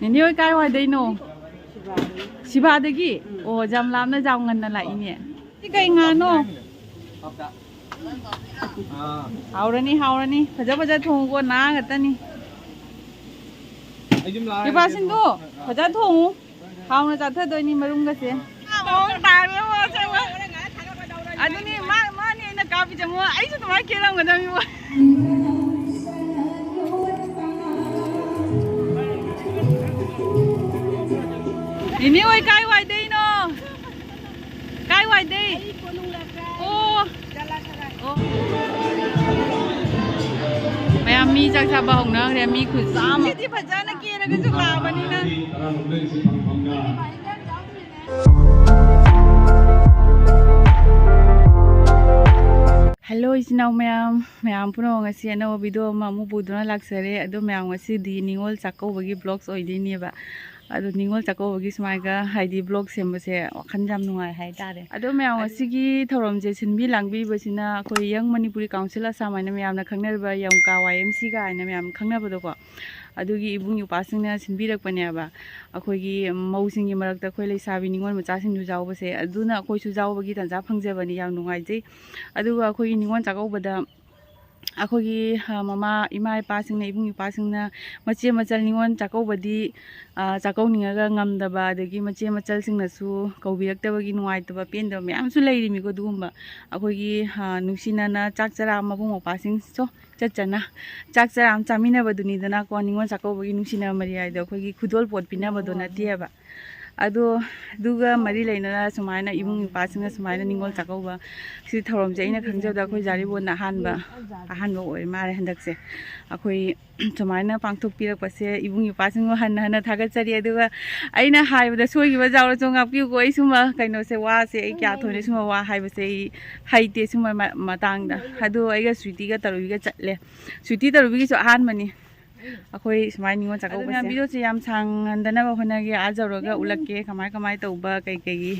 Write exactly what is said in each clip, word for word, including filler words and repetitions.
ꯅꯦꯅꯦ ꯍꯣꯏ ꯀꯥꯏ ꯋꯥꯏꯗꯩꯅꯣ? ꯁꯤꯕꯥꯗꯒꯤ? ꯎꯝ꯫ ꯑꯣ, ꯌꯥꯝ ꯂꯥꯞꯅ, ꯌꯥꯝ ꯉꯟꯅ ꯂꯥꯛꯏꯅꯦ꯫ ꯁꯤ ꯀꯩ ꯉꯥꯅꯣ? ꯑꯥ꯫ ꯍꯥꯎꯔꯅꯤ, ꯍꯥꯎꯔꯅꯤ꯫ ꯐꯖ ꯐꯖ ꯊꯣꯡꯉꯨꯀꯣ, ꯅꯥ ꯈꯛꯇꯅꯤ꯫ ꯑꯩ ꯌꯨꯝ ꯂꯥꯛꯑꯒ ꯏꯄꯥꯁꯤꯡꯗꯣ ꯐꯖ ꯊꯣꯡꯉꯨ꯫ ꯍꯥꯎꯅ ꯆꯥꯊꯗꯣꯏꯅꯤ ꯃꯔꯨꯝꯒꯁꯦ꯫ ꯃꯑꯣꯡ ꯇꯥꯔꯦ ꯃꯣꯁꯦ꯫ ꯑꯗꯨꯅꯤ ꯃꯥ-, ꯃꯥꯅꯤ ꯑꯩꯅ ꯀꯥꯞꯄꯤꯁꯦ꯫ ꯃꯣ-, ꯑꯩꯁꯨ ꯑꯗꯨꯃꯥꯏꯅ ꯀꯦꯔꯝꯒꯗꯕꯅꯤ ꯃꯣ꯫ ꯅꯦꯅꯦ ꯍꯣꯏ ꯀꯥꯏ ꯋꯥꯏꯗꯩꯅꯣ? ꯀꯥꯏ ꯋꯥꯏꯗꯩ? ꯑꯩ ꯀꯣꯅꯨꯡ ꯂꯩꯀꯥꯏ꯫ ꯑꯣ꯫ ꯖꯂꯥꯁꯔꯥꯏ꯫ ꯑꯣ꯫ ꯃꯌꯥꯝ ꯃꯤ ꯆꯥꯛ ꯆꯥꯕ ꯍꯧꯅꯈ꯭ꯔꯦ, ꯃꯤ ꯈꯨꯌꯥꯝ ꯑꯃ꯫ ꯁꯤꯗꯤ ꯐꯖꯅ ꯀꯦꯔꯒꯁꯨ ꯂꯥꯛꯑꯕꯅꯤꯅ꯫ ꯍꯜꯂꯣ ꯏꯆꯤꯟ ꯏꯅꯥꯎ ꯃꯌꯥꯝ, ꯃꯌꯥꯝ ꯄꯨꯝꯅꯃꯛ ꯉꯁꯤ ꯑꯅꯧꯕ ꯚꯤꯗꯤꯑꯣ ꯑꯃ ꯑꯃꯨꯛ ꯄꯨꯗꯨꯅ ꯂꯥꯛꯆꯔꯦ꯫ ꯑꯗꯣ ꯃꯌꯥꯝ ꯉꯁꯤꯗꯤ ꯅꯤꯉꯣꯜ ꯆꯥꯛꯀꯧꯕꯒꯤ ꯕ꯭ꯂꯣꯛꯁ ꯑꯣꯏꯗꯣꯏꯅꯦꯕ꯫ ꯑꯗꯣ ꯅꯤꯉꯣꯜ ꯆꯥꯛꯀꯧꯕꯒꯤ ꯁꯨꯃꯥꯏꯒ ꯍꯥꯏꯗꯤ ꯕ꯭ꯂꯣꯛ ꯁꯦꯝꯕꯁꯦ ꯋꯥꯈꯜ ꯌꯥꯝ ꯅꯨꯡꯉꯥꯏ ꯍꯥꯏꯇꯥꯔꯦ꯫ ꯑꯗꯣ ꯃꯌꯥꯝ ꯉꯁꯤꯒꯤ ꯊꯧꯔꯝꯁꯦ ꯁꯤꯟꯕꯤ ꯂꯥꯡꯕꯤꯕꯁꯤꯅ ꯑꯩꯈꯣꯏ ꯌꯪ ꯃꯅꯤꯄꯨꯔꯤ ꯀꯥꯎꯟꯁꯤꯜ ꯑꯁꯥꯝ ꯍꯥꯏꯅ ꯃꯌꯥꯝꯅ ꯈꯪꯅꯔꯤꯕ ꯌꯪꯀꯥ ꯋꯥꯏ ꯑꯦꯝ ꯁꯤ ꯀꯥꯏꯅ ꯃꯌꯥꯝ ꯈꯪꯅꯕꯗꯣꯀꯣ꯫ ꯑꯗꯨꯒꯤ ꯏꯕꯨꯡ ꯏꯄ꯭ꯋꯥꯁꯤꯡꯅ ꯁꯤꯟꯕꯤꯔꯛꯄꯅꯦꯕ꯫ ꯑꯩꯈꯣꯏꯒꯤ ꯃꯧꯁꯤꯡꯒꯤ ꯃꯔꯛꯇ ꯑꯩꯈꯣꯏ ꯂꯩꯁꯥꯕꯤ ꯅꯤꯉꯣꯜ ꯃꯆꯥꯁꯤꯡꯁꯨ ꯌꯥꯎꯕꯁꯦ, ꯑꯗꯨꯅ ꯑꯩꯈꯣꯏꯁꯨ ꯌꯥꯎꯕꯒꯤ ꯇꯥꯟꯖꯥ ꯐꯪꯖꯕꯅꯤ, ꯌꯥꯝ ꯅꯨꯡꯉꯥꯏꯖꯩ꯫ ꯑꯗꯨꯒ ꯑꯩꯈꯣꯏꯒꯤ ꯅꯤꯉꯣꯜ ꯆꯥꯛꯀꯧꯕꯗ ꯑꯩꯈꯣꯏꯒꯤ, ꯑ, ꯃꯃꯥ, ꯏꯃꯥ ꯏꯄꯥꯁꯤꯡꯅ, ꯏꯕꯨꯡ ꯏꯄ꯭ꯋꯥꯁꯤꯡꯅ ꯃꯆꯦ ꯃꯆꯜ ꯅꯤꯉꯣꯜ ꯆꯥꯛꯀꯧꯕꯗꯤ, ꯑ, ꯆꯥꯛꯀꯧꯅꯤꯡꯉꯒ ꯉꯝꯗꯕ, ꯑꯗꯒꯤ ꯃꯆꯦ ꯃꯆꯜꯁꯤꯡꯅꯁꯨ ꯀꯧꯕꯤꯔꯛꯇꯕꯒꯤ ꯅꯨꯡꯉꯥꯏꯇꯕ, ꯄꯦꯟꯗꯕ ꯃꯌꯥꯝꯁꯨ ꯂꯩꯔꯤꯃꯤꯀꯣ꯫ ꯑꯗꯨꯒꯨꯝꯕ ꯑꯩꯈꯣꯏꯒꯤ, ꯑ, ꯅꯨꯡꯁꯤꯅꯅ ꯆꯥꯛ ꯆꯔꯥ ꯃꯕꯨꯡ ꯃꯧꯄ꯭ꯋꯥꯁꯤꯡꯁꯨ ꯆꯠ ꯆꯠꯅ ꯆꯥꯛ ꯆꯔꯥ ꯑꯃ ꯆꯥꯃꯤꯟꯅꯕꯗꯨꯅꯤꯗꯅꯀꯣ꯫ ꯅꯤꯉꯣꯜ ꯆꯥꯛꯀꯧꯕꯒꯤ ꯅꯨꯡꯁꯤꯅꯕ ꯃꯔꯤ ꯍꯥꯏꯗꯣ ꯑꯩꯈꯣꯏꯒꯤ ꯈꯨꯗꯣꯜ ꯄꯣꯠ ꯄꯤꯅꯕꯗꯣ ꯅꯠꯇꯦꯕ꯫ ꯑꯗꯣ ꯑꯗꯨꯒ ꯃꯔꯤ ꯂꯩꯅꯅ ꯁꯨꯃꯥꯏꯅ ꯏꯕꯨꯡ ꯏꯄ꯭ꯋꯥꯁꯤꯡꯅ ꯁꯨꯃꯥꯏꯅ ꯅꯤꯉꯣꯜ ꯆꯥꯛꯀꯧꯕ ꯁꯤ ꯊꯧꯔꯝꯁꯦ ꯑꯩꯅ ꯈꯪꯖꯕꯗ ꯑꯩꯈꯣꯏ ꯖꯥꯔꯤꯕꯣꯟꯅ ꯑꯍꯥꯟꯕ, ꯑꯍꯥꯟꯕ ꯑꯣꯏ ꯃꯥꯜꯂꯦ ꯍꯟꯗꯛꯁꯦ꯫ ꯑꯩꯈꯣꯏ ꯁꯨꯃꯥꯏꯅ ꯄꯥꯡꯊꯣꯛꯄꯤꯔꯛꯄꯁꯦ ꯏꯕꯨꯡ ꯏꯄ꯭ꯋꯥꯁꯤꯡꯕꯨ ꯍꯟꯅ ꯍꯟꯅ ꯊꯥꯒꯠꯆꯔꯤ꯫ ꯑꯗꯨꯒ ꯑꯩꯅ ꯍꯥꯏꯕꯗ ꯁꯣꯏꯈꯤꯕ ꯌꯥꯎꯔꯁꯨ ꯉꯥꯛꯄꯤꯌꯨꯀꯣ꯫ ꯑꯩ ꯁꯨꯝꯕ ꯀꯩꯅꯣꯁꯦ, ꯋꯥꯁꯦ ꯑꯩ ꯀꯌꯥ ꯊꯣꯏꯅ ꯁꯨꯝꯕ ꯋꯥ ꯍꯥꯏꯕꯁꯦ ꯑꯩ ꯍꯩꯇꯦ ꯁꯨꯝꯕ ꯃ-, ꯃꯇꯥꯡꯗ꯫ ꯑꯗꯣ ꯑꯩꯒ ꯁ꯭ꯋꯤꯇꯤꯒ ꯇꯔꯨꯕꯤꯒ ꯆꯠꯂꯦ꯫ ꯁ꯭ꯋꯤꯇꯤ ꯇꯔꯨꯕꯤꯒꯤꯁꯨ ꯑꯍꯥꯟꯕꯅꯤ꯫ ꯑꯩꯈꯣꯏ ꯁꯨꯃꯥꯏꯅ ꯅꯤꯉꯣꯜ ꯆꯥꯛꯀꯧꯕꯁꯦ꯫ ꯑꯗꯨꯅ ꯚꯤꯗꯤꯑꯣꯁꯦ ꯌꯥꯝ ꯁꯥꯡꯍꯟꯗꯅꯕ ꯍꯣꯠꯅꯒꯦ, ꯑꯥ ꯌꯧꯔꯒ ꯎꯠꯂꯛꯀꯦ ꯀꯃꯥꯏ ꯀꯃꯥꯏ ꯇꯧꯕ ꯀꯩ ꯀꯩꯒꯤ꯫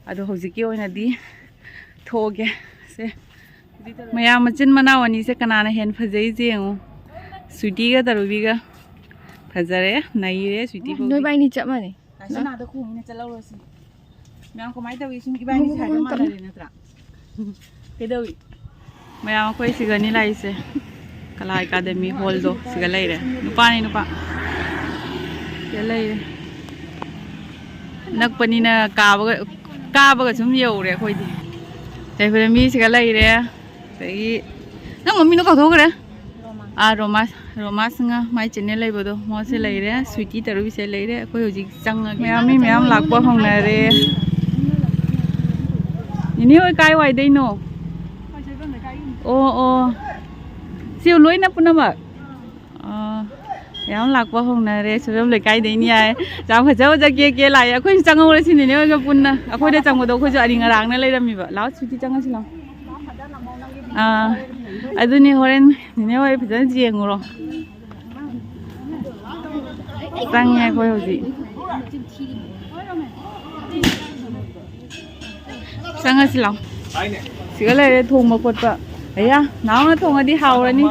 ꯑꯗꯣ ꯍꯧꯖꯤꯛꯀꯤ ꯑꯣꯏꯅꯗꯤ ꯊꯣꯛꯑꯒꯦ ꯁꯦ꯫ ꯃꯌꯥꯝ ꯃꯆꯤꯟ ꯃꯅꯥꯎ ꯑꯅꯤꯁꯦ ꯀꯅꯥꯅ ꯍꯦꯟꯅ ꯐꯖꯩꯁꯦ ꯌꯦꯡꯉꯨ, ꯁ꯭ꯋꯤꯇꯤꯒ ꯇꯔꯨꯕꯤꯒ꯫ ꯐꯖꯔꯦ, ꯅꯩꯔꯦ ꯁ꯭ꯋꯤꯇꯤ ꯐꯥꯎꯗꯤ꯫ ꯅꯣꯏꯕꯥꯏꯅꯤ ꯆꯞ ꯃꯥꯟꯅꯩ꯫ ꯂꯥꯏꯁꯅꯥꯗ ꯈꯣꯡꯉꯤꯅ ꯆꯠꯍꯧꯔꯁꯤ꯫ ꯃꯌꯥꯝ ꯀꯃꯥꯏꯅ ꯇꯧꯏ? ꯁꯨꯝ ꯏꯕꯥꯅꯤꯁꯦ ꯍꯥꯏꯕ ꯃꯥꯟꯅꯔꯦ ꯅꯠꯇ꯭ꯔꯥ? ꯀꯩꯗꯧꯏ? ꯃꯌꯥꯝ ꯑꯩꯈꯣꯏ ꯁꯤꯒꯅꯤ ꯂꯥꯛꯏꯁꯦ꯫ ꯀꯂꯥ ꯑꯦꯀꯥꯗꯃꯤ ꯍꯣꯜꯗꯣ ꯁꯤꯒ ꯂꯩꯔꯦ꯫ ꯅꯨꯄꯥꯅꯤ ꯅꯨꯄꯥ꯫ ꯁꯤꯒ ꯂꯩꯔꯦ꯫ ꯅꯛꯄꯅꯤꯅ ꯀꯥꯕꯒ ꯀꯥꯕꯒ ꯁꯨꯝ ꯌꯧꯔꯦ ꯑꯩꯈꯣꯏꯗꯤ꯫ ꯌꯥꯏꯐꯔꯦ ꯃꯤꯁꯤꯒ ꯂꯩꯔꯦ꯫ ꯑꯗꯒꯤ ꯅꯪ ꯃꯃꯤꯡꯗꯣ ꯀꯥꯎꯊꯣꯛꯈ꯭ꯔꯦ꯫ ꯑꯥ, ꯔꯣꯃꯥꯁ, ꯔꯣꯃꯥꯁ ꯉꯥ ꯃꯥꯏ ꯆꯦꯅꯦꯜ ꯂꯩꯕꯗꯣ ꯃꯣꯁꯦ ꯂꯩꯔꯦ, ꯁ꯭ꯋꯤꯇꯤ ꯇꯔꯨꯕꯤꯁꯦ ꯂꯩꯔꯦ꯫ ꯑꯩꯈꯣꯏ ꯍꯧꯖꯤꯛ ꯆꯪꯉꯒꯦ꯫ ꯃꯌꯥꯝ, ꯃꯤ ꯃꯌꯥꯝ ꯂꯥꯛꯄ ꯍꯧꯅꯔꯦ꯫ ꯅꯤꯅꯦ ꯍꯣꯏ ꯀꯥꯏ ꯋꯥꯏꯗꯩꯅꯣ? ꯑꯣ, ꯑꯣ꯫ ꯁꯤ ꯂꯣꯏꯅ ꯄꯨꯝꯅꯃꯛ? ꯑꯥ, ꯌꯥꯝ ꯂꯥꯛꯄ ꯍꯧꯅꯔꯦ꯫ ꯁꯣꯏꯕꯝ ꯂꯩꯀꯥꯏꯗꯩꯅꯤ ꯍꯥꯏ꯫ ꯌꯥꯝ ꯐꯖ ꯐꯖ ꯀꯦ ꯀꯦ ꯂꯥꯛꯑꯦ꯫ ꯑꯩꯈꯣꯏꯁꯨ ꯆꯪꯍꯧꯔꯁꯤ ꯅꯤꯅꯦ ꯍꯣꯏꯒ ꯄꯨꯟꯅ꯫ ꯑꯩꯈꯣꯏꯗ ꯆꯪꯕꯗꯣ ꯑꯩꯈꯣꯏꯁꯨ ꯑꯔꯤꯡ ꯑꯔꯥꯡꯅ ꯂꯩꯔꯝꯃꯤꯕ꯫ ꯂꯥꯛꯑꯣ ꯁ꯭ꯋꯤꯇꯤ ꯆꯪꯉꯁꯤ ꯂꯥꯛꯑꯣ꯫ ꯑꯥ, ꯑꯗꯨꯅꯤ ꯍꯣꯔꯦꯟ ꯅꯤꯅꯦ ꯍꯣꯏ ꯐꯖꯅ ꯌꯦꯡꯉꯨꯔꯣ꯫ ꯆꯪꯉꯦ ꯑꯩꯈꯣꯏ ꯍꯧꯖꯤꯛ꯫ ꯆꯪꯉꯁꯤ ꯂꯥꯎ꯫ ꯁꯤꯒ ꯂꯩꯔꯦ ꯊꯣꯡꯕ ꯈꯣꯠꯄ꯫ ꯑꯌꯥ, ꯅꯥꯎꯅ ꯊꯣꯡꯉꯗꯤ ꯍꯥꯎꯔꯅꯤ꯫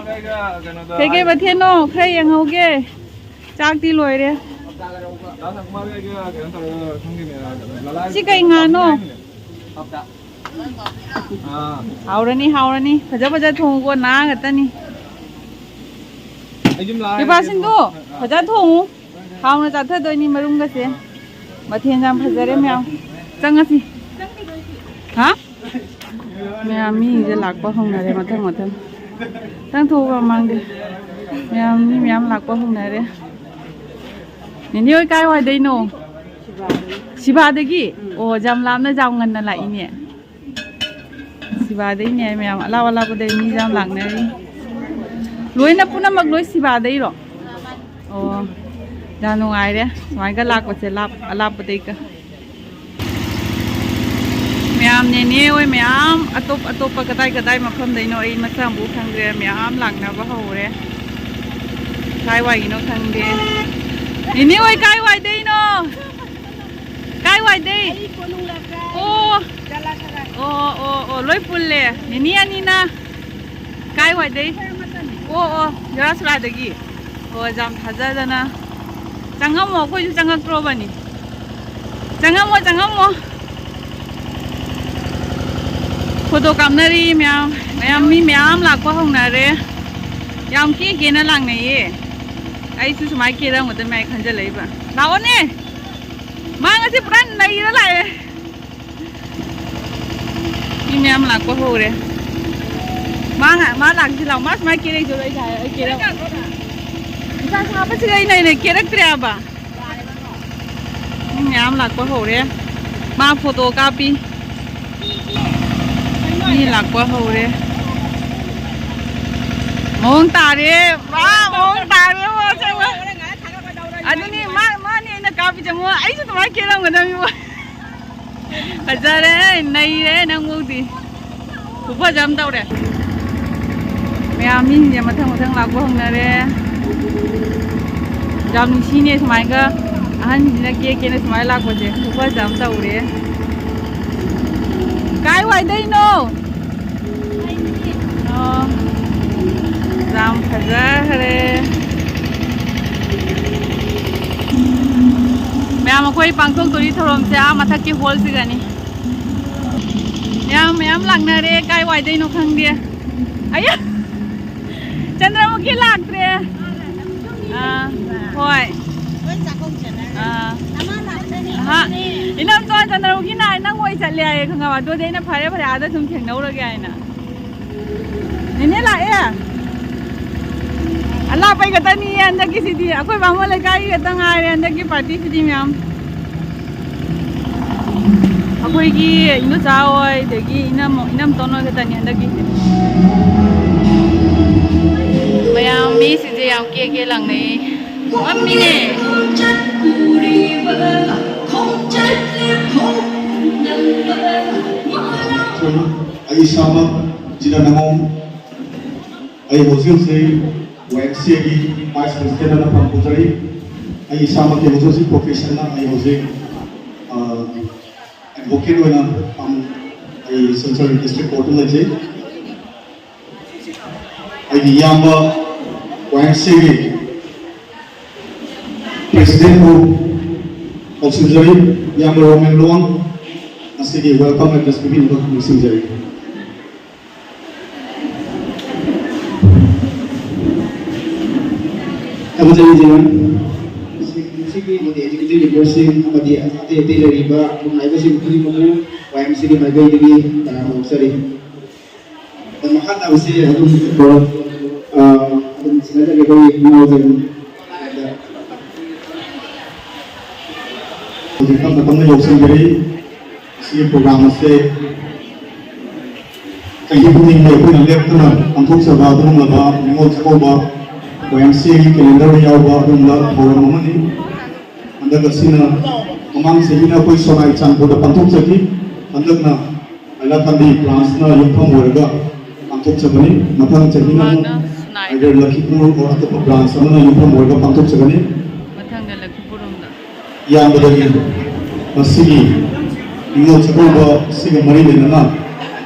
ꯀꯩꯀꯩ ꯃꯊꯦꯜꯅꯣ? ꯈꯔ ꯌꯦꯡꯍꯧꯒꯦ꯫ ꯆꯥꯛꯇꯤ ꯂꯣꯏꯔꯦ꯫ ꯁꯤ ꯀꯩ ꯉꯥꯅꯣ? ꯍꯥꯎꯔꯅꯤ, ꯍꯥꯎꯔꯅꯤ꯫ ꯐꯖ ꯐꯖ ꯊꯣꯡꯉꯨꯀꯣ, ꯅꯥ ꯈꯛꯇꯅꯤ꯫ ꯏꯄꯥꯁꯤꯡꯗꯣ ꯐꯖ ꯊꯣꯡꯉꯨ꯫ ꯍꯥꯎꯅ ꯆꯥꯊꯗꯣꯏꯅꯤ ꯃꯔꯨꯝꯒꯁꯦ꯫ ꯃꯊꯦꯜ ꯌꯥꯝ ꯐꯖꯔꯦ ꯃꯌꯥꯝ꯫ ꯆꯪꯉꯁꯤ꯫ ꯍꯥ? ꯃꯌꯥꯝ ꯃꯤꯁꯦ ꯂꯥꯛꯄ ꯍꯧꯅꯔꯦ ꯃꯊꯪ ꯃꯊꯪ꯫ ꯆꯪꯊꯣꯛꯎ ꯃꯃꯥꯡꯗ꯫ ꯃꯌꯥꯝ ꯃꯤ ꯃꯌꯥꯝ ꯂꯥꯛꯄ ꯍꯧꯅꯔꯦ꯫ ꯅꯦꯅꯦ ꯍꯣꯏ ꯀꯥꯏ ꯋꯥꯏꯗꯩꯅꯣ? ꯁꯤꯕꯥꯗꯒꯤ? ꯑꯣ, ꯌꯥꯝ ꯂꯥꯞꯅ ꯌꯥꯝ ꯉꯟꯅ ꯂꯥꯛꯏꯅꯦ꯫ ꯁꯤꯕꯥꯗꯩꯅꯦ ꯃꯌꯥꯝ, ꯑꯂꯥꯞ ꯑꯂꯥꯞꯄꯗꯩ ꯃꯤ ꯌꯥꯝ ꯂꯥꯛꯅꯔꯤ꯫ ꯂꯣꯏꯅ ꯄꯨꯝꯅꯃꯛ ꯂꯣꯏ ꯁꯤꯕꯥꯗꯩꯔꯣ? ꯑꯣ, ꯌꯥꯝ ꯅꯨꯡꯉꯥꯏꯔꯦ ꯁꯨꯃꯥꯏꯒ ꯂꯥꯛꯄꯁꯦ, ꯂꯥꯞ-, ꯑꯂꯥꯞꯄꯗꯩꯒ꯫ ꯃꯌꯥꯝ ꯅꯦꯅꯦ ꯍꯣꯏ ꯃꯌꯥꯝ ꯑꯇꯣꯞ ꯑꯇꯣꯞꯄ ꯀꯗꯥꯏ ꯀꯗꯥꯏ ꯃꯐꯝꯗꯩꯅꯣ ꯑꯩ ꯃꯁꯛ ꯑꯃꯕꯨ ꯈꯪꯗ꯭ꯔꯦ, ꯃꯌꯥꯝ ꯂꯥꯛꯅꯕ ꯍꯧꯔꯦ꯫ ꯀꯥꯏ ꯋꯥꯏꯒꯤꯅꯣ ꯈꯪꯗꯦ꯫ ꯅꯦꯅꯦ ꯍꯣꯏ ꯀꯥꯏ ꯋꯥꯏꯗꯩꯅꯣ? ꯀꯥꯏ ꯋꯥꯏꯗꯩ? ꯑꯩ ꯀꯣꯅꯨꯡ ꯂꯩꯀꯥꯏ꯫ ꯑꯣ꯫ ꯖꯂꯥꯁꯔꯥꯏ꯫ ꯑꯣ, ꯑꯣ, ꯑꯣ, ꯂꯣꯏ ꯄꯨꯜꯂꯦ꯫ ꯅꯤꯅꯤ ꯑꯅꯤꯅ ꯀꯥꯏ ꯋꯥꯏꯗꯩ? ꯈꯔ ꯃꯇꯝ꯫ ꯑꯣ, ꯑꯣ, ꯖꯂꯥꯁꯔꯥꯏꯗꯒꯤ꯫ ꯍꯣꯏ, ꯌꯥꯝ ꯊꯥꯖꯗꯅ꯫ ꯆꯪꯉꯝꯃꯣ, ꯑꯩꯈꯣꯏꯁꯨ ꯆꯪꯉꯛꯇ꯭ꯔꯣꯕꯅꯤ꯫ ꯆꯪꯉꯝꯃꯣ, ꯆꯪꯉꯝꯃꯣ꯫ ꯐꯣꯇꯣ ꯀꯥꯞꯅꯔꯤ ꯃꯌꯥꯝ꯫ ꯃꯌꯥꯝ, ꯃꯤ ꯃꯌꯥꯝ ꯂꯥꯛꯄ ꯍꯧꯅꯔꯦ꯫ ꯌꯥꯝ ꯀꯦ ꯀꯦꯅ ꯂꯥꯛꯅꯩꯌꯦ꯫ ꯑꯩꯁꯨ ꯁꯨꯃꯥꯏꯅ ꯀꯦꯔꯝꯒꯗꯕꯅꯦ ꯍꯥꯏ ꯈꯟꯖꯜꯂꯛꯏꯕ꯫ ꯂꯥꯛꯑꯣꯅꯦ꯫ ꯃꯥ ꯉꯁꯤ ꯄꯨꯔꯥ ꯅꯩꯔ ꯂꯥꯛꯑꯦ꯫ ꯃꯤ ꯃꯌꯥꯝ ꯂꯥꯛꯄ ꯍꯧꯔꯦ꯫ ꯃꯥ ꯉ-, ꯃꯥ ꯂꯥꯛꯁꯤ ꯂꯥꯛꯑꯣ꯫ ꯃꯥ ꯁꯨꯃꯥꯏꯅ ꯀꯦꯔꯛꯏꯗꯣ ꯑꯩ ꯁꯥꯏ-, ꯑꯩ ꯀꯦꯔꯛ-, ꯅꯨꯡꯁꯥ ꯁꯥꯕꯁꯤꯗ ꯑꯩꯅ, ꯑꯩꯅ ꯀꯦꯔꯛꯇ꯭ꯔꯦ ꯍꯥꯏꯕ꯫ ꯃꯤ ꯃꯌꯥꯝ ꯂꯥꯛꯄ ꯍꯧꯔꯦ꯫ ꯃꯥ ꯐꯣꯇꯣ ꯀꯥꯞꯄꯤ꯫ ꯃꯤ ꯂꯥꯛꯄ ꯍꯧꯔꯦ꯫ ꯃꯑꯣꯡ ꯇꯥꯔꯦ꯫ ꯃꯥ ꯃꯑꯣꯡ ꯇꯥꯔꯦ꯫ ꯑꯗꯨꯅꯤ ꯃꯥ, ꯃꯥꯅꯦ ꯑꯩꯅ ꯀꯥꯞꯄꯤꯁꯦ꯫ ꯃꯉꯣꯟ-, ꯑꯩꯁꯨ ꯑꯗꯨꯃꯥꯏꯅ ꯀꯦꯔꯝꯒꯗꯕꯅꯤ꯫ ꯐꯖꯔꯦ, ꯅꯩꯔꯦ ꯅꯪ ꯃꯑꯣꯡꯗꯤ꯫ ꯈꯨꯐꯖ ꯑꯃ ꯇꯧꯔꯦ꯫ ꯃꯌꯥꯝ ꯃꯤꯁꯤꯡꯁꯦ ꯃꯊꯪ ꯃꯊꯪ ꯂꯥꯛꯄ ꯍꯧꯅꯔꯦ꯫ ꯌꯥꯝ ꯅꯨꯡꯁꯤꯅꯦ ꯁꯨꯃꯥꯏꯒ ꯑꯍꯟꯁꯤꯅ ꯀꯦ ꯀꯦꯅ ꯁꯨꯃꯥꯏꯅ ꯂꯥꯛꯄꯁꯦ꯫ ꯈꯨꯐꯖ ꯑꯃ ꯇꯧꯔꯦ꯫ ꯀꯥꯏ ꯋꯥꯏꯗꯩꯅꯣ? ꯑꯣ, ꯌꯥꯝ ꯐꯖꯈ꯭ꯔꯦ꯫ ꯃꯌꯥꯝ, ꯑꯩꯈꯣꯏ ꯄꯥꯡꯊꯣꯛꯇꯣꯔꯤ ꯊꯧꯔꯝꯁꯦ ꯑꯥ ꯃꯊꯛꯀꯤ ꯍꯣꯜꯁꯤꯒꯅꯤ꯫ ꯃꯌꯥꯝ, ꯃꯌꯥꯝ ꯂꯥꯛꯅꯔꯦ, ꯀꯥꯏ ꯋꯥꯏꯗꯩꯅꯣ ꯈꯪꯗꯦ꯫ ꯑꯌꯥ! ꯆꯟꯗ꯭ꯔꯃꯨꯈꯤ ꯂꯥꯛꯇ꯭ꯔꯦ꯫ ꯑꯥ, ꯍꯣꯏ꯫ ꯑꯥ꯫ ꯑꯍꯥ꯫ ꯏꯅꯝꯆꯥ ꯆꯟꯗ꯭ꯔꯃꯨꯈꯤꯅ ꯍꯥꯏ, "ꯅꯪ ꯑꯣꯏ ꯆꯠꯂꯦ" ꯍꯥꯏꯌꯦ, ꯈꯪꯉꯕ? ꯑꯗꯨꯗꯤ ꯑꯩꯅ, "ꯐꯔꯦ, ꯐꯔꯦ, ꯑꯥꯗ ꯁꯨꯝ ꯊꯦꯡꯅꯧꯔꯒꯦ" ꯍꯥꯏꯅ꯫ ꯅꯦꯅꯦ ꯂꯥꯛꯑꯦ꯫ ꯑꯂꯥꯞꯄꯩ ꯈꯛꯇꯅꯤ ꯍꯟꯗꯛꯀꯤꯁꯤꯗꯤ꯫ ꯑꯩꯈꯣꯏ ꯕꯥꯃꯣꯟ ꯂꯩꯀꯥꯏꯒꯤ ꯈꯛꯇ ꯉꯥꯏꯔꯦ ꯍꯟꯗꯛꯀꯤ ꯄꯥꯔꯇꯤꯁꯤꯗꯤ ꯃꯌꯥꯝ꯫ ꯑꯩꯈꯣꯏꯒꯤ ꯏꯅꯣꯆꯥ ꯍꯣꯏ, ꯑꯗꯒꯤ ꯏꯅꯝ-, ꯏꯅꯝꯇꯣꯟ ꯍꯣꯏ ꯈꯛꯇꯅꯤ ꯍꯟꯗꯛꯀꯤꯁꯦ꯫ ꯃꯌꯥꯝ ꯃꯤꯁꯤꯡꯁꯦ ꯌꯥꯝ ꯀꯦ ꯀꯦ ꯂꯥꯡꯅꯩ꯫ ꯃꯝꯃꯤꯅꯦ꯫ ꯑꯩ ꯏꯁꯥꯃꯛ ꯖꯤꯅꯥ ꯅꯥꯉꯣꯝ, ꯑꯩ ꯍꯧꯖꯤꯛ ꯍꯧꯖꯤꯛ ꯋꯥꯏ ꯑꯦꯝ ꯁꯤ ꯑꯦꯒꯤ ꯚꯥꯏꯁ ꯄ꯭ꯔꯦꯁꯤꯗꯦꯟꯠ ꯑꯣꯏꯅ ꯐꯝ ꯄꯨꯖꯔꯤ꯫ ꯑꯩ ꯏꯁꯥꯃꯛꯀꯤ ꯍꯧꯖꯤꯛ ꯍꯧꯖꯤꯛ ꯄ꯭ꯔꯣꯐꯦꯁꯟꯅ ꯑꯩ ꯍꯧꯖꯤꯛ, ꯑ, ꯑꯦꯗꯚꯣꯀꯦꯠ ꯑꯣꯏꯅ ꯐꯝ, ꯑꯩ ꯁꯤꯜꯆꯔ ꯗꯤꯁꯇ꯭ꯔꯤꯛ ꯀꯣꯔꯠꯇ ꯂꯩꯖꯩ꯫ ꯑꯩꯒꯤ ꯏꯌꯥꯝꯕ ꯋꯥꯏ ꯑꯦꯝ ꯁꯤ ꯑꯦꯒꯤ President ꯕꯨ ꯀꯧꯁꯤꯟꯖꯔꯤ, ꯏꯌꯥꯝꯕ ꯔꯣꯃꯦꯟ ꯂꯣꯡ꯫ ꯉꯁꯤꯒꯤ welcome address ꯄꯤꯕꯤꯅꯕ ꯅꯤꯡꯁꯤꯡꯖꯔꯤ꯫ ꯊꯥꯒꯠꯆꯔꯤ, ꯖꯦꯅꯔꯦꯜ꯫ ꯉꯁꯤꯒꯤ ꯑꯃꯗꯤ executive memberꯁꯤꯡ ꯑꯃꯗꯤ ꯑꯇꯩ ꯑꯇꯩ ꯂꯩꯔꯤꯕ ꯅꯨꯡꯉꯥꯏꯕꯁꯤꯡ ꯈꯨꯗꯤꯡꯃꯛꯄꯨ ꯋꯥꯏ ꯑꯦꯝ ꯁꯤꯒꯤ ꯃꯥꯏꯀꯩꯗꯒꯤ ꯇꯔꯥꯝꯅ ꯑꯣꯛꯆꯔꯤ꯫ ꯑꯗꯣ ꯃꯈꯥ ꯇꯥꯕꯁꯤ ꯑꯗꯨꯝ, ꯑ, ꯑꯗꯨꯝ ꯁꯤꯟꯅꯖꯒꯦ ꯑꯩꯈꯣꯏꯒꯤ ꯏꯃꯥ ꯑꯣꯏꯖꯕꯅꯤ꯫ ꯍꯧꯖꯤꯛ ꯇꯞꯅ ꯇꯞꯅ ꯌꯧꯁꯤꯟꯕꯤꯔꯤ꯫ ꯁꯤꯒꯤ program ꯑꯁꯦ ꯆꯍꯤ ꯈꯨꯗꯤꯡꯒꯤ ꯑꯩꯈꯣꯏꯅ ꯂꯦꯞꯇꯅ ꯄꯥꯡꯊꯣꯛꯆꯕ ꯑꯗꯨꯒꯨꯝꯂꯕ ꯅꯤꯉꯣꯜ ꯆꯥꯛꯀꯧꯕ, ꯋꯥꯏ ꯑꯦꯝ ꯁꯤ ꯑꯦꯒꯤ calendarꯗ ꯌꯥꯎꯕ ꯑꯗꯨꯒꯨꯝꯕ ꯊꯧꯔꯝ ꯑꯃꯅꯤ꯫ ꯍꯟꯗꯛ ꯑꯁꯤꯅ, ꯃꯃꯥꯡ ꯆꯍꯤꯅ ꯑꯩꯈꯣꯏ ꯁꯣꯅꯥꯏ ꯆꯥꯟꯄꯨꯔꯗ ꯄꯥꯡꯊꯣꯛꯆꯈꯤ꯫ ꯍꯟꯗꯛꯅ ꯍꯥꯏꯂꯥꯀꯥꯟꯗꯤ branchꯅ ꯌꯨꯝꯐꯝ ꯑꯣꯏꯔꯒ ꯄꯥꯡꯊꯣꯛꯆꯕꯅꯤ꯫ ꯃꯊꯪ ꯆꯍꯤꯅ ꯑꯃꯨꯛ ꯃꯥꯅ ꯁꯣꯅꯥꯏꯗ꯫ Either ꯂꯈꯤꯄꯨꯔ or ꯑꯇꯣꯞꯄ branch ꯑꯃꯅ ꯌꯨꯝꯐꯝ ꯑꯣꯏꯔꯒ ꯄꯥꯡꯊꯣꯛꯆꯒꯅꯤ꯫ ꯃꯊꯪꯗ ꯂꯈꯤꯄꯨꯔ ꯔꯣꯝꯗ꯫ ꯏꯌꯥꯝꯕꯗꯒꯤ ꯃꯁꯤꯒꯤ ꯅꯤꯉꯣꯜ ꯆꯥꯛꯀꯧꯕ ꯑꯁꯤꯒ ꯃꯔꯤ ꯂꯩꯅꯅ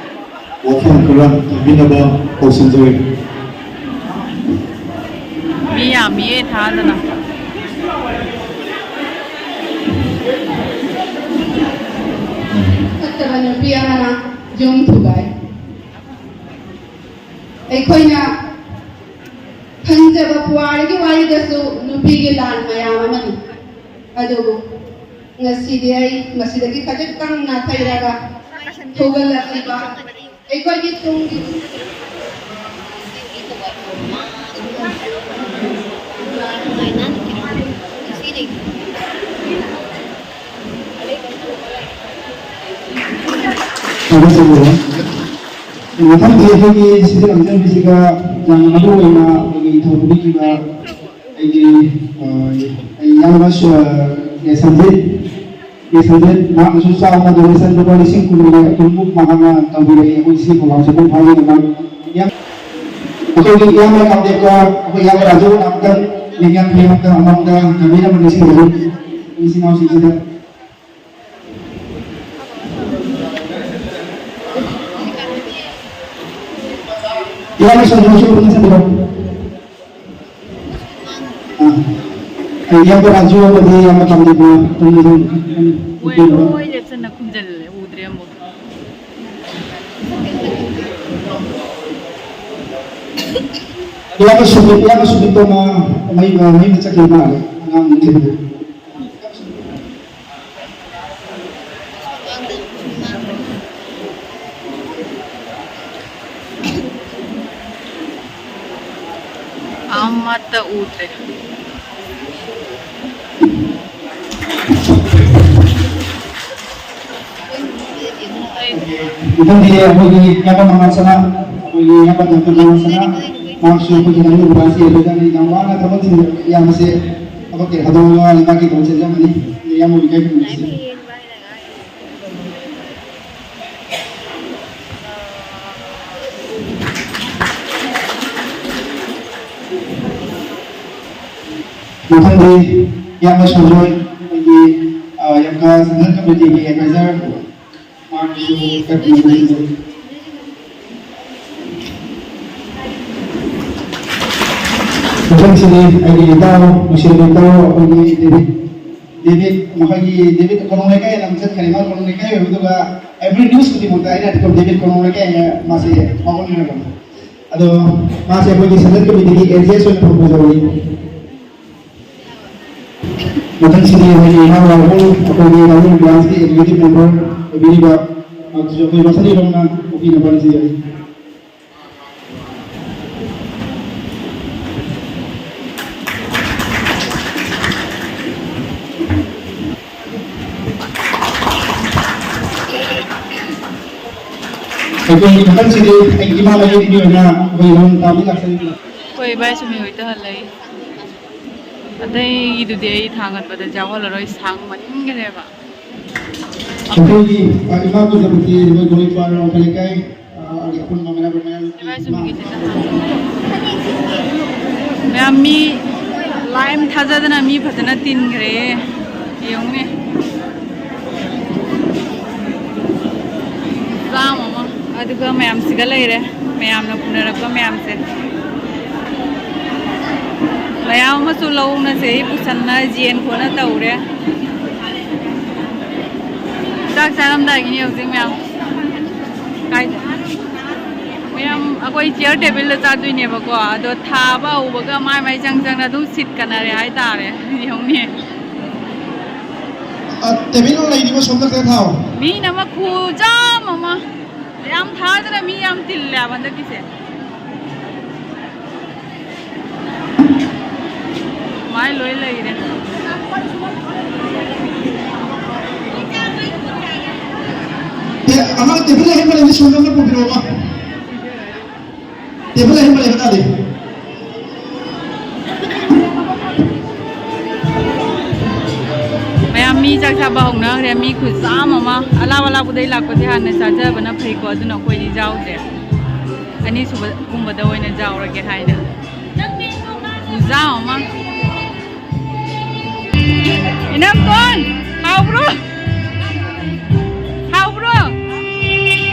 ꯋꯥꯐꯝ ꯈꯔ ꯊꯝꯕꯤꯅꯕ ꯀꯧꯁꯤꯟꯖꯔꯤ꯫ ꯃꯤ ꯌꯥꯝꯃꯤꯌꯦ ꯊꯥꯗꯅ꯫ ꯐꯠꯇꯕ ꯅꯨꯄꯤ ꯑꯃꯅ ꯌꯨꯝ ꯊꯨꯒꯥꯏ꯫ ꯑꯩꯈꯣꯏꯅ ꯈꯪꯖꯕ ꯄꯨꯋꯥꯔꯤꯒꯤ ꯋꯥꯔꯤꯗꯁꯨ ꯅꯨꯄꯤꯒꯤ ꯂꯥꯟ ꯃꯌꯥꯝ ꯑꯃꯅꯤ꯫ ꯑꯗꯨꯕꯨ ꯉꯁꯤꯗꯤ ꯑꯩ ꯃꯁꯤꯗꯒꯤ ꯈꯖꯤꯛꯇꯪ ꯅꯥꯊꯩꯔꯒ ꯊꯧꯒꯠꯂꯛꯂꯤꯕ ꯑꯩꯈꯣꯏꯒꯤ ꯇꯨꯡꯒꯤ ꯊꯥꯒꯠꯆꯔꯤ꯫ ꯃꯊꯪꯗꯤ ꯑꯩꯈꯣꯏꯒꯤ ꯁꯤꯗ ꯂꯥꯡꯖꯔꯤꯕꯁꯤꯒ ꯌꯥꯝꯅ ꯃꯔꯨ ꯑꯣꯏꯅ ꯑꯩꯈꯣꯏꯒꯤ ꯊꯧ ꯄꯨꯕꯤꯈꯤꯕ ꯑꯩꯒꯤ, ꯑ, ꯑꯩ ꯏꯌꯥꯝꯕ ꯁꯨ-, ꯑ, ꯁꯟꯖꯤꯠ, ꯁꯟꯖꯤꯠ, ꯃꯍꯥꯛꯅꯁꯨ ꯆꯥꯎꯅ donation ꯂꯨꯄꯥ ꯂꯤꯁꯤꯡ ꯀꯨꯟ ꯑꯗꯨꯃꯨꯛ ꯃꯍꯥꯛꯅ ꯇꯧꯕꯤꯔꯛꯏ ꯑꯩꯈꯣꯏ ꯁꯤ programꯁꯦ ꯃꯄꯨꯡ ꯐꯥꯍꯟꯅꯕ꯫ ꯌꯥꯝ-, ꯑꯩꯈꯣꯏꯒꯤ ꯏꯌꯥꯝꯕ ꯀꯥꯡꯂꯦꯞꯀ ꯑꯩꯈꯣꯏ ꯏꯌꯥꯝꯕ ꯔꯥꯖꯨ ꯑꯃꯨꯛꯇꯪ ꯂꯦꯡꯌꯥꯟ ꯐꯅꯦꯛ ꯑꯃꯨꯛꯇꯪ ꯑꯃꯃꯝꯗ ꯊꯝꯕꯤꯅꯕ ꯅꯤꯡꯁꯤꯡꯖꯔꯤ꯫ ꯏꯆꯤꯟ ꯏꯅꯥꯎꯁꯤꯡꯁꯤꯗ꯫ ꯏꯌꯥꯝꯕ ꯁꯟꯖꯨꯁꯨ ꯑꯗꯨꯝ ꯆꯠꯄꯤꯔꯣ꯫ ꯑꯥ꯫ ꯏꯌꯥꯝꯕ ꯔꯥꯖꯨ ꯑꯃꯗꯤ ꯏꯌꯥꯝꯕ ꯀꯥꯃꯂꯤꯕꯨ ꯇꯨꯡ ꯏꯟꯖꯟ-, ꯃꯣꯏ ꯂꯣꯏ ꯂꯦꯞꯆꯟꯅ ꯈꯨꯝꯖꯜꯂꯦ, ꯎꯗ꯭ꯔꯦ ꯑꯃꯨꯛ꯫ ꯏꯌꯥꯝꯕ ꯁꯨꯃꯤꯠ, ꯏꯌꯥꯝꯕ ꯁꯨꯃꯤꯠꯇꯣ ꯃꯥ ꯃꯌꯨꯝ, ꯃꯌꯨꯝꯗ ꯆꯠꯈꯤꯕ ꯃꯥꯜꯂꯦ, ꯑꯉꯥꯡ ꯊꯤꯟꯕ꯫ ꯑꯃꯠꯇ ꯎꯗ꯭ꯔꯦ꯫ ꯃꯊꯪꯗꯤ ꯑꯩꯈꯣꯏꯒꯤ ꯏꯌꯥꯝꯕ ꯃꯉꯥꯜ ꯁꯅꯥ, ꯑꯩꯈꯣꯏꯒꯤ ꯏꯌꯥꯝꯕ ꯗꯣꯛꯇꯔ ꯃꯉꯥꯜ ꯁꯅꯥ, ꯃꯍꯥꯛꯁꯨ ꯑꯩꯈꯣꯏꯒꯤ ꯂꯝꯖꯤꯡ ꯂꯝꯇꯥꯛꯄꯁꯤ ꯑꯣꯏꯕꯖꯥꯠꯅꯤ꯫ ꯌꯥꯝ ꯋꯥꯅ ꯊꯕꯛ ꯊꯤꯟꯖꯔꯛꯄ ꯏꯌꯥꯝꯕꯁꯦ ꯊꯕꯛꯀꯤ ꯊꯥꯗꯣꯛꯑꯒ ꯂꯩꯕꯥꯛꯀꯤꯗꯃꯛ ꯆꯦꯟꯖꯕꯅꯤ꯫ ꯏꯌꯥꯝꯕ ꯑꯣꯏꯕꯤꯒꯩ ꯈꯨꯔꯨꯝꯖꯔꯤ꯫ ꯃꯊꯪꯗꯤ ꯏꯌꯥꯝꯕ ꯁꯟꯖꯣꯏ, ꯑꯩꯈꯣꯏꯒꯤ, ꯑ, ꯌꯥꯝꯈꯥ ꯁꯦꯟꯇ꯭ꯔꯦꯜ ꯀꯃꯤꯇꯤꯒꯤ ꯑꯦꯗꯚꯥꯏꯖꯔ, ꯃꯍꯥꯛꯄꯨꯁꯨ ꯀꯠꯇꯨꯅ ꯂꯣꯏꯁꯤꯟꯖꯔꯤ꯫ ꯃꯊꯪꯁꯤꯗꯤ ꯑꯩꯒꯤ ꯏꯇꯥꯎ, ꯅꯨꯡꯁꯤꯔꯕ ꯏꯇꯥꯎ, ꯑꯩꯈꯣꯏꯒꯤ ꯗꯦꯕꯤꯠ, ꯗꯦꯕꯤꯠ, ꯃꯈꯣꯏꯒꯤ ꯗꯦꯕꯤꯠ ꯀꯣꯅꯨꯡ ꯂꯩꯀꯥꯏ ꯑꯗꯨꯝ ꯆꯠꯈ꯭ꯔꯦ꯫ ꯃꯥ ꯀꯣꯅꯨꯡ ꯂꯩꯀꯥꯏ ꯑꯣꯏꯕꯗꯨꯒ every news ꯈꯨꯗꯤꯡꯃꯛꯇ ꯑꯩꯅ ꯑꯗꯨꯝ ꯗꯦꯕꯤꯠ ꯀꯣꯅꯨꯡ ꯂꯩꯀꯥꯏ ꯍꯥꯏꯅ ꯃꯥꯁꯦ ꯐꯥꯎꯍꯟꯈ꯭ꯔꯕꯅꯤ꯫ ꯑꯗꯣ ꯃꯥꯁꯦ ꯑꯩꯈꯣꯏꯒꯤ ꯁꯦꯟꯇ꯭ꯔꯦꯜ ꯀꯃꯤꯇꯤꯒꯤ ꯑꯦ ꯖꯤ ꯑꯦꯁ ꯑꯣꯏꯅ ꯐꯝꯕ ꯌꯥꯎꯔꯤ꯫ ꯃꯊꯪꯁꯤꯗꯤ ꯑꯩꯈꯣꯏꯒꯤ ꯏꯅꯥꯎ ꯔꯥꯍꯨꯜ, ꯑꯩꯈꯣꯏꯒꯤ ꯔꯥꯍꯨꯜ ꯕ꯭ꯔꯥꯟꯁꯀꯤ ꯑꯦꯛꯖꯤꯀ꯭ꯌꯨꯇꯤꯚ ꯃꯦꯝꯕꯔ ꯑꯣꯏꯕꯤꯔꯤꯕ, ꯃꯍꯥꯛꯁꯨ ꯑꯩꯈꯣꯏ ꯃꯊꯪꯒꯤ ꯔꯣꯝꯅ ꯎꯞꯄꯤꯅꯕ ꯅꯤꯡꯁꯤꯡꯖꯔꯤ꯫ ꯑꯩꯈꯣꯏꯒꯤ ꯃꯊꯪꯁꯤꯗꯤ ꯑꯩꯒꯤ ꯏꯃꯥ ꯂꯩꯕꯥꯛꯀꯤ ꯑꯣꯏꯅ ꯑꯩꯈꯣꯏ ꯔꯥꯍꯨꯜ ꯇꯥꯕꯤ ꯂꯥꯛꯆꯔꯤꯕ꯫ ꯑꯩꯈꯣꯏ ꯏꯕꯥꯏ ꯁꯨꯃꯤ ꯍꯣꯏ ꯇꯍꯜꯂꯛꯏ꯫ ꯑꯇꯩꯒꯤꯗꯨꯗꯤ ꯑꯩ ꯊꯥꯡꯒꯠꯄꯗ ꯌꯥꯎꯍꯜꯂꯔꯣꯏ, ꯁꯥꯡꯃꯟꯈ꯭ꯔꯦꯕ꯫ ꯑꯩꯈꯣꯏꯒꯤ, ꯑ, ꯏꯃꯥ ꯀꯨꯟꯗꯄꯇꯤ, ꯑꯩꯈꯣꯏ ꯒꯣꯔꯤꯄꯥꯔ ꯂꯩꯀꯥꯏ, ꯑ, ꯑꯄꯨꯟꯕ ꯃꯌꯥꯝ, ꯏꯕꯥꯏ ꯁꯨꯃꯤꯒꯤꯁꯤꯗ ꯍꯥꯞꯄꯣ꯫ ꯃꯌꯥꯝ ꯃꯤ ꯂꯥꯏꯟ ꯊꯥꯖꯗꯅ ꯃꯤ ꯐꯖꯅ ꯇꯤꯟꯈ꯭ꯔꯦ꯫ ꯌꯦꯡꯉꯨꯅꯦ꯫ ꯆꯥꯝꯃ ꯑꯃ꯫ ꯑꯗꯨꯒ ꯃꯌꯥꯝꯁꯤꯒ ꯂꯩꯔꯦ꯫ ꯃꯌꯥꯝꯅ ꯄꯨꯅꯔꯛꯄ ꯃꯌꯥꯝꯁꯦ꯫ ꯃꯌꯥꯝ ꯑꯃꯁꯨ ꯂꯧꯅꯁꯦ, ꯑꯩ ꯄꯨꯁꯟꯅ ꯌꯦꯟ ꯈꯣꯠꯅ ꯇꯧꯔꯦ꯫ ꯆꯥꯛ ꯆꯥꯔꯝꯗꯥꯏꯒꯤꯅꯤ ꯍꯧꯖꯤꯛ ꯃꯌꯥꯝ꯫ ꯀꯥꯏꯗ? ꯃꯌꯥꯝ ꯑꯩꯈꯣꯏ ꯆꯤꯌꯔ ꯇꯦꯕꯜꯗ ꯆꯥꯗꯣꯏꯅꯦꯕꯀꯣ, ꯑꯗꯣ ꯊꯥꯕ ꯍꯧꯕꯒ ꯃꯥꯏ ꯃꯥꯏ ꯆꯪ ꯆꯪꯅ ꯑꯗꯨꯝ ꯁꯤꯠ ꯀꯟꯅꯔꯦ ꯍꯥꯏꯇꯥꯔꯦ꯫ ꯌꯦꯡꯉꯨꯅꯦ꯫ ꯑ, ꯇꯦꯕꯜ ꯂꯩꯔꯤꯕ ꯁꯣꯝꯗ ꯈꯔ ꯊꯥꯎ꯫ ꯃꯤꯅ ꯑꯃ ꯈꯨꯖꯥꯝ ꯑꯃ꯫ ꯌꯥꯝ ꯊꯥꯗꯅ ꯃꯤ ꯌꯥꯝ ꯇꯤꯜꯂꯦ ꯍꯥꯏꯕ ꯍꯟꯗꯛꯀꯤꯁꯦ꯫ ꯃꯥꯏ ꯂꯣꯏ ꯂꯩꯔꯦ꯫ ꯑꯦ, ꯑꯉꯥꯡ ꯇꯦꯕꯜ ꯑꯍꯦꯟꯕ ꯂꯩꯔꯗꯤ ꯁꯣꯝꯗ ꯑꯃ ꯄꯨꯕꯤꯔꯛꯑꯣꯕ꯫ ꯇꯦꯕꯜ ꯑꯍꯦꯟꯕ ꯂꯩꯕ ꯇꯥꯗꯦ꯫ ꯃꯌꯥꯝ ꯃꯤ ꯆꯥꯛ ꯆꯥꯕ ꯍꯧꯅꯈ꯭ꯔꯦ꯫ ꯃꯤ ꯈꯨꯌꯥꯝ ꯑꯃ, ꯑꯂꯥꯞ ꯑꯂꯥꯞꯄꯗꯩ ꯂꯥꯛꯄꯁꯦ ꯍꯥꯟꯅ ꯆꯥꯖꯕꯅ ꯐꯩꯀꯣ, ꯑꯗꯨꯅ ꯑꯩꯈꯣꯏꯗꯤ ꯌꯥꯎꯗ꯭ꯔꯦ꯫ ꯑꯅꯤꯁꯨꯕꯒꯨꯝꯕꯗ ꯑꯣꯏꯅ ꯌꯥꯎꯔꯒꯦ ꯍꯥꯏꯅ꯫ ꯈꯨꯌꯥꯝ ꯑꯃ꯫ ꯏꯅꯝꯇꯣꯟ, ꯍꯥꯎꯕ꯭ꯔꯣ? ꯍꯥꯎꯕ꯭ꯔꯣ?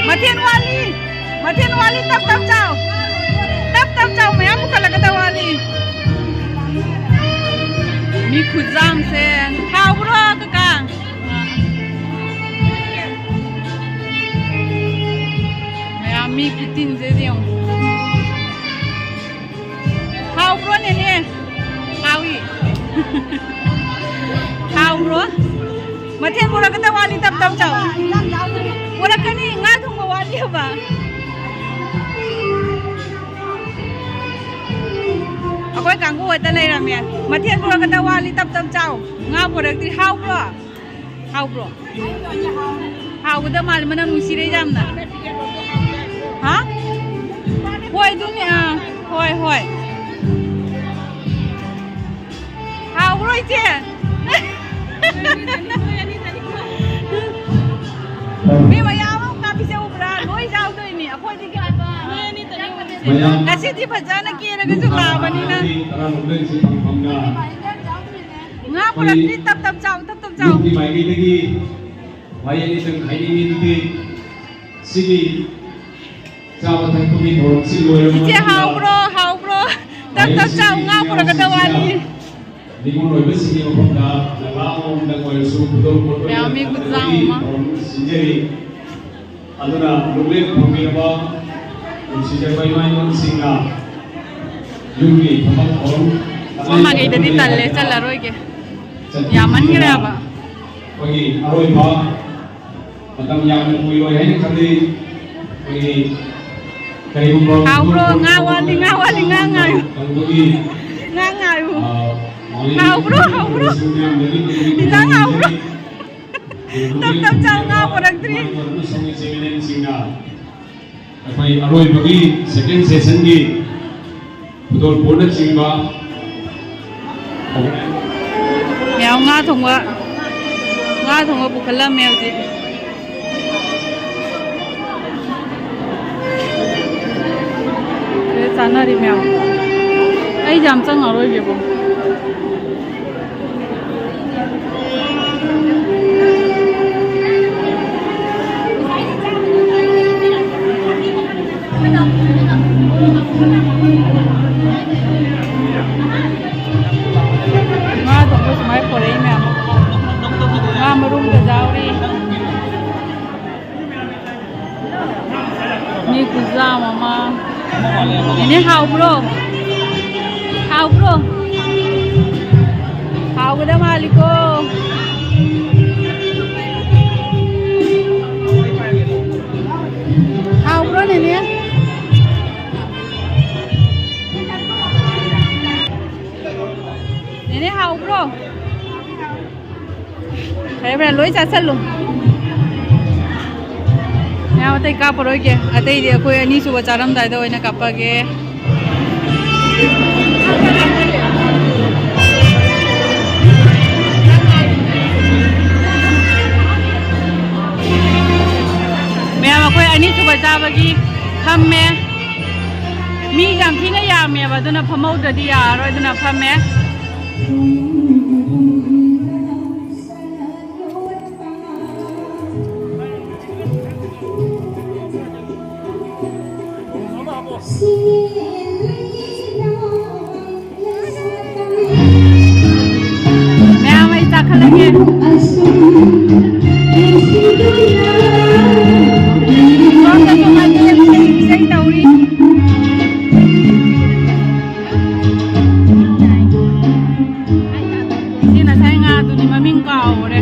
ꯃꯊꯦꯜ ꯋꯥꯠꯂꯤ꯫ ꯃꯊꯦꯜ ꯋꯥꯠꯂꯤ, ꯇꯞ ꯇꯞ ꯆꯥꯎ꯫ ꯇꯞ ꯇꯞ ꯆꯥꯎ, ꯃꯌꯥꯝ ꯄꯨꯈꯠꯂꯛꯀꯗꯕ ꯋꯥꯠꯂꯤ꯫ ꯃꯤ ꯈꯨꯌꯥꯝꯁꯦ꯫ ꯍꯥꯎꯕ꯭ꯔꯣ, ꯀꯀꯥ? ꯃꯌꯥꯝ ꯃꯤ ꯈꯨꯇꯤꯟꯁꯦ ꯌꯦꯡꯉꯨ꯫ ꯍꯥꯎꯕ꯭ꯔꯣ, ꯅꯦꯅꯦ? ꯍꯥꯎꯏ꯫ ꯍꯥꯎꯕ꯭ꯔꯣ? ꯃꯊꯦꯜ ꯄꯨꯔꯛꯀꯗ ꯋꯥꯠꯂꯤ, ꯇꯞ ꯇꯞ ꯆꯥꯎ꯫ ꯄꯨꯔꯛꯀꯅꯤ, ꯉꯥ ꯊꯣꯡꯕ ꯋꯥꯠꯂꯤꯕ꯫ ꯑꯩꯈꯣꯏ ꯀꯥꯡꯕꯨ ꯈꯛꯇ ꯂꯩꯔꯝꯃꯦ꯫ ꯃꯊꯦꯜ ꯄꯨꯔꯛꯀꯗ ꯋꯥꯠꯂꯤ, ꯇꯞ ꯇꯞ ꯆꯥꯎ꯫ ꯉꯥ ꯄꯨꯔꯛꯇ꯭ꯔꯤ꯫ ꯍꯥꯎꯕ꯭ꯔꯣ? ꯍꯥꯎꯕ꯭ꯔꯣ? ꯍꯥꯎꯒꯗꯕ ꯃꯥꯜꯂꯦ, ꯃꯅꯝ ꯅꯨꯡꯁꯤꯔꯦ ꯌꯥꯝꯅ꯫ ꯍꯥ? ꯍꯣꯏ, ꯑꯗꯨꯅꯦ, ꯑꯥ, ꯍꯣꯏ, ꯍꯣꯏ꯫ ꯍꯥꯎꯕ꯭ꯔꯣ, ꯏꯆꯦ? ꯃꯤ ꯃꯌꯥꯝ ꯑꯃ ꯀꯥꯞꯄꯤꯁꯦ ꯎꯕ꯭ꯔꯥ? ꯂꯣꯏ ꯌꯥꯎꯗꯣꯏꯅꯤ꯫ ꯑꯩꯈꯣꯏꯗꯤ ꯃꯌꯥꯝ ꯉꯁꯤꯗꯤ ꯐꯖꯅ ꯀꯦꯔꯒꯁꯨ ꯂꯥꯛꯑꯕꯅꯤꯅ꯫ ꯇꯔꯥꯔꯣꯝꯗꯒꯤꯁꯨ ꯐꯪ ꯐꯪꯅ ꯉꯥ ꯄꯨꯔꯛꯇ꯭ꯔꯤ, ꯇꯞ ꯇꯞ ꯆꯥꯎ, ꯇꯞ ꯇꯞ ꯆꯥꯎ꯫ ꯌꯨꯝꯒꯤ ꯃꯥꯏꯀꯩꯗꯒꯤ ꯋꯥꯌꯦꯜ ꯏꯁꯩ ꯈꯥꯏꯅꯤꯡꯉꯤꯗꯨꯗꯤ ꯁꯤꯒꯤ ꯆꯥꯕ ꯊꯛꯄꯒꯤ ꯊꯧꯔꯝꯁꯤ ꯂꯣꯏꯔꯕ ꯏꯆꯦ, ꯃꯇꯨꯡꯗ ꯍꯥꯎꯕ꯭ꯔꯣ? ꯍꯥꯎꯕ꯭ꯔꯣ? ꯇꯞ ꯇꯞ ꯆꯥꯎ, ꯉꯥ ꯄꯨꯔꯛꯀꯗꯕ ꯋꯥꯠꯂꯤ꯫ ꯅꯤꯉꯣꯜ ꯑꯣꯏꯕꯁꯤꯡꯒꯤ ꯃꯐꯝꯗ ꯅꯒꯥ ꯑꯃꯃꯝꯗꯪ ꯑꯣꯏꯔꯁꯨ ꯈꯨꯗꯣꯜ ꯄꯣꯠ ꯑꯣꯏꯅ ꯃꯌꯥꯝ ꯃꯤ ꯈꯨꯠꯆꯥꯝ ꯊꯥꯗꯣꯛꯄꯒꯤ ꯑꯃ꯫ ꯊꯧꯔꯝ ꯁꯤꯟꯖꯔꯤ꯫ ꯑꯗꯨꯅ ꯂꯨꯞꯂꯦꯟ ꯐꯝꯕꯤꯔꯕ ꯅꯨꯡꯁꯤꯖꯔꯕ ꯏꯃꯥ ꯏꯕꯦꯟꯁꯤꯡꯅ ꯌꯨꯝꯒꯤ ꯊꯕꯛ ꯊꯧꯔꯝ ꯃꯃꯥꯡꯉꯩꯗꯗꯤ ꯇꯜꯂꯦ, ꯆꯠꯂꯔꯣꯏꯒꯦ꯫ ꯌꯥꯝꯃꯟꯈ꯭ꯔꯦꯕ꯫ ꯑꯩꯈꯣꯏꯒꯤ ꯑꯔꯣꯏꯕ ꯃꯇꯝ ꯌꯥꯝꯅ ꯀꯨꯏꯔꯣꯏ ꯍꯥꯏꯅ ꯈꯜꯂꯤ꯫ ꯑꯩꯈꯣꯏꯒꯤ ꯀꯔꯤꯒꯨꯝꯕ ꯍꯥꯎꯕ꯭ꯔꯣ? ꯉꯥ ꯋꯥꯠꯂꯤ, ꯉꯥ ꯋꯥꯠꯂꯤ, ꯉꯥ ꯉꯥꯏꯌꯨ꯫ ꯇꯧꯕꯒꯤ, ꯉꯥ ꯉꯥꯏꯌꯨ꯫ ꯑ, ꯃꯥꯂꯦꯝꯒꯤ ꯍꯥꯎꯕ꯭ꯔꯣ? ꯍꯥꯎꯕ꯭ꯔꯣ? ꯃꯌꯥꯝꯗꯒꯤ ꯏꯟꯖꯥꯡ ꯍꯥꯎꯕ꯭ꯔꯣ? ꯇꯞ ꯇꯞ ꯆꯥꯎ, ꯉꯥ ꯄꯨꯔꯛꯇ꯭ꯔꯤ꯫ ꯑꯩꯈꯣꯏ ꯑꯔꯣꯏꯕꯒꯤ second sessionꯒꯤ ꯈꯨꯗꯣꯜ ꯄꯣꯠꯅꯆꯤꯡꯕ ꯌꯥꯝ ꯉꯥ ꯊꯣꯡꯕ, ꯉꯥ ꯊꯣꯡꯕ ꯄꯨꯈꯠꯂꯝꯃꯦ ꯍꯧꯖꯤꯛ꯫ ꯁꯤꯗ ꯆꯥꯅꯔꯤ ꯃꯌꯥꯝ꯫ ꯑꯩꯁꯦ ꯌꯥꯝ ꯆꯪꯉꯔꯣꯏꯒꯦꯕ꯫ ꯉꯥ ꯊꯣꯡꯕ ꯁꯨꯃꯥꯏꯅ ꯄꯨꯔꯛꯏ ꯃꯌꯥꯝ꯫ ꯉꯥ ꯃꯔꯨꯝꯒ ꯌꯥꯎꯔꯤ꯫ ꯃꯤ ꯈꯨꯌꯥꯝ ꯑꯃ꯫ ꯅꯦꯅꯦ, ꯍꯥꯎꯕ꯭ꯔꯣ? ꯍꯥꯎꯕ꯭ꯔꯣ? ꯍꯥꯎꯒꯗ ꯃꯥꯜꯂꯤꯀꯣ꯫ ꯍꯥꯎꯕ꯭ꯔꯣ, ꯅꯦꯅꯦ? ꯅꯦꯅꯦ, ꯍꯥꯎꯕ꯭ꯔꯣ? ꯐꯔꯦ, ꯐꯔꯦ, ꯂꯣꯏ ꯆꯥꯁꯜꯂꯨ꯫ ꯃꯌꯥꯝ ꯑꯇꯩ ꯀꯥꯞꯄꯔꯣꯏꯒꯦ, ꯑꯇꯩꯗꯤ ꯑꯩꯈꯣꯏ ꯑꯅꯤꯁꯨꯕ ꯆꯥꯔꯝꯗꯥꯏꯗ ꯑꯣꯏꯅ ꯀꯥꯞꯄꯒꯦ꯫ ꯃꯌꯥꯝ ꯑꯩꯈꯣꯏ ꯑꯅꯤꯁꯨꯕ ꯆꯥꯕꯒꯤ ꯐꯝꯃꯦ꯫ ꯃꯤ ꯌꯥꯝ ꯊꯤꯅ ꯌꯥꯝꯃꯦꯕ, ꯑꯗꯨꯅ ꯐꯝꯍꯧꯗ꯭ꯔꯗꯤ ꯌꯥꯔꯔꯣꯏ, ꯑꯗꯨꯅ ꯐꯝꯃꯦ꯫ ꯁꯣꯝꯗꯁꯨ ꯃꯥꯒꯤ ꯏꯁꯩ ꯇꯧꯔꯤ꯫ ꯁꯤ ꯉꯁꯥꯏ ꯉꯥꯗꯨꯅꯤ, ꯃꯃꯤꯡ ꯀꯥꯎꯔꯦ꯫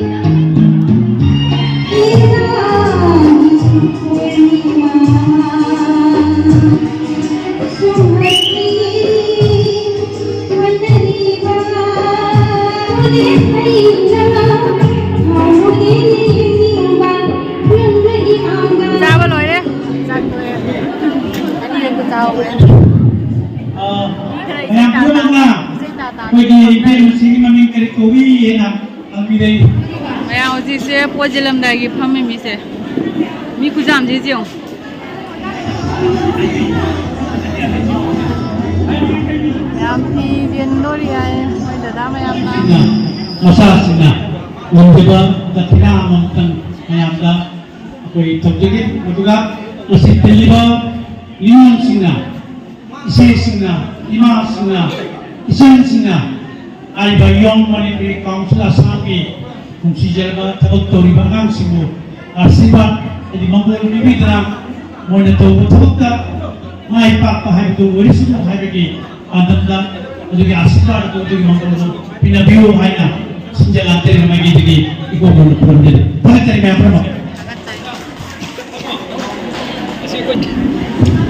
ꯆꯥꯕ ꯂꯣꯏꯔꯦ꯫ ꯆꯥꯛ ꯇꯣꯛꯑꯦ꯫ ꯑꯅꯤꯔꯛꯄꯨ ꯆꯥꯍꯧꯔꯦ꯫ ꯃꯤ ꯈꯔ ꯏꯁꯩ ꯃꯌꯥꯝ ꯇꯥ ꯇꯥ-, ꯄꯨꯝꯅꯃꯛꯅ ꯏꯁꯩ ꯇꯥ ꯇꯥ ꯑꯩꯈꯣꯏꯒꯤ ꯏꯕꯦꯝꯃꯁꯤꯒꯤ ꯃꯃꯤꯡ ꯀꯔꯤ ꯀꯧꯏ ꯍꯥꯏꯅ ꯍꯪꯕꯤꯔꯛꯏ꯫ ꯃꯌꯥꯝ ꯍꯧꯖꯤꯛꯁꯦ ꯄꯣꯠ ꯌꯦꯜꯂꯝꯗꯥꯏꯒꯤ ꯐꯝꯃꯤ ꯃꯤꯁꯦ꯫ ꯃꯤ ꯈꯨꯌꯥꯝꯁꯦ ꯌꯦꯡꯉꯨ꯫ ꯌꯥꯝ ꯐꯤ ꯆꯦꯟꯗꯣꯔꯤ ꯍꯥꯏ ꯃꯣꯏ ꯗꯗꯥ ꯃꯌꯥꯝꯅ꯫ ꯃꯆꯥꯁꯤꯡꯅ ꯉꯝꯖꯕ ꯗꯈꯤꯅꯥ ꯑꯃꯃꯝꯇꯪ ꯃꯌꯥꯝꯗ ꯑꯩꯈꯣꯏ ꯇꯧꯖꯒꯦ꯫ ꯑꯗꯨꯒ ꯃꯁꯤ ꯇꯤꯜꯂꯤꯕ ꯅꯤꯉꯣꯜꯁꯤꯡꯅ, ꯏꯆꯦꯁꯤꯡꯅ, ꯏꯃꯥꯁꯤꯡꯅ, ꯏꯆꯟꯁꯤꯡꯅ ꯍꯥꯏꯔꯤꯕ ꯌꯣꯡ ꯃꯅꯤꯄꯨꯔꯤ ꯀꯥꯎꯟꯁꯤꯜ ꯑꯁꯥꯝꯒꯤ ꯅꯨꯡꯁꯤꯖꯔꯕ ꯊꯕꯛ ꯇꯧꯔꯤꯕ ꯑꯉꯥꯡꯁꯤꯡꯕꯨ ꯑꯥꯁꯤꯔꯕꯥꯗ ꯍꯥꯏꯗꯤ ꯃꯪꯒꯣꯜ ꯄꯤꯕꯤꯗꯅ ꯃꯣꯏꯅ ꯇꯧꯕ ꯊꯕꯛꯇ ꯃꯥꯏ ꯄꯥꯛꯄ ꯍꯥꯏꯕꯗꯨ ꯑꯣꯏꯔꯁꯅꯨ ꯍꯥꯏꯕꯒꯤ ꯄꯥꯟꯗꯝꯗ ꯑꯗꯨꯒꯤ ꯑꯥꯁꯤꯔꯕꯥꯗ ꯑꯗꯨ ꯑꯗꯨꯒꯤ ꯃꯪꯒꯣꯜꯗꯨ ꯄꯤꯅꯕꯤꯌꯨ ꯍꯥꯏꯅ ꯁꯤꯟꯖ ꯂꯥꯟꯖꯔꯤꯕ ꯃꯥꯏꯀꯩꯗꯒꯤ ꯏꯀꯣꯛ ꯈꯨꯔꯨꯝꯖꯔꯤ꯫ ꯊꯥꯒꯠꯆꯔꯤ ꯃꯌꯥꯝ ꯄꯨꯝꯅꯃꯛ꯫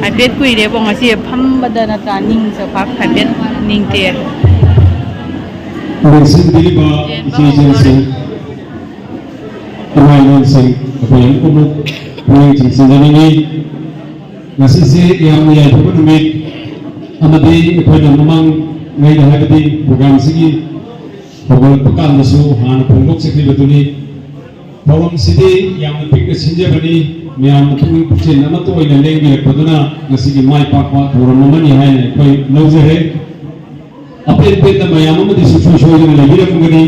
ꯍꯥꯏꯐꯦꯠ ꯀꯨꯏꯔꯦꯕꯣ ꯉꯁꯤ ꯐꯝꯕꯗ ꯅꯠꯇ꯭ꯔꯥ ꯅꯤꯡꯁꯨ ꯐꯥꯛ ꯍꯥꯏꯐꯦꯠ ꯅꯤꯡꯇꯦ꯫ ꯂꯦꯡꯁꯤꯟꯕꯤꯔꯤꯕ ꯏꯆꯦ ꯏꯆꯟꯁꯤꯡ, ꯏꯃꯥ ꯏꯕꯦꯟꯁꯤꯡ, ꯑꯩꯈꯣꯏ ꯑꯃꯨꯛ ꯄꯨꯛꯅꯤꯡ ꯆꯤꯡꯁꯤꯟꯖꯅꯤꯡꯉꯤ꯫ ꯉꯁꯤꯁꯦ ꯌꯥꯝꯅ ꯌꯥꯏꯐꯕ ꯅꯨꯃꯤꯠ ꯑꯃꯗꯤ ꯑꯩꯈꯣꯏꯅ ꯃꯃꯥꯡꯉꯩꯗ ꯍꯥꯏꯕꯗꯤ ꯄ꯭ꯔꯣꯒ꯭ꯔꯥꯝꯁꯤꯒꯤ ꯍꯧꯒꯠꯂꯛꯄ ꯀꯥꯟꯗꯁꯨ ꯍꯥꯟꯅ ꯐꯣꯡꯗꯣꯛꯆꯈꯤꯕꯗꯨꯅꯤ꯫ ꯊꯧꯔꯝꯁꯤꯗꯤ ꯌꯥꯝꯅ ꯄꯤꯛꯅ ꯁꯤꯟꯖꯕꯅꯤ꯫ ꯃꯌꯥꯝꯅ ꯄꯨꯛꯅꯤꯡ ꯄꯨꯛꯆꯦꯜ ꯑꯃꯠꯇ ꯑꯣꯏꯅ ꯂꯦꯡꯕꯤꯔꯛꯄꯗꯨꯅ ꯉꯁꯤꯒꯤ ꯃꯥꯏ ꯄꯥꯛꯄ ꯊꯧꯔꯝ ꯑꯃꯅꯤ ꯍꯥꯏꯅ ꯑꯩꯈꯣꯏ ꯂꯧꯖꯔꯦ꯫ ꯑꯄꯦꯟ ꯄꯦꯟꯗ ꯃꯌꯥꯝ ꯑꯃꯗꯤ ꯁꯨꯡꯁꯣꯏ ꯁꯣꯏꯗꯅ ꯂꯩꯕꯤꯔꯝꯒꯅꯤ꯫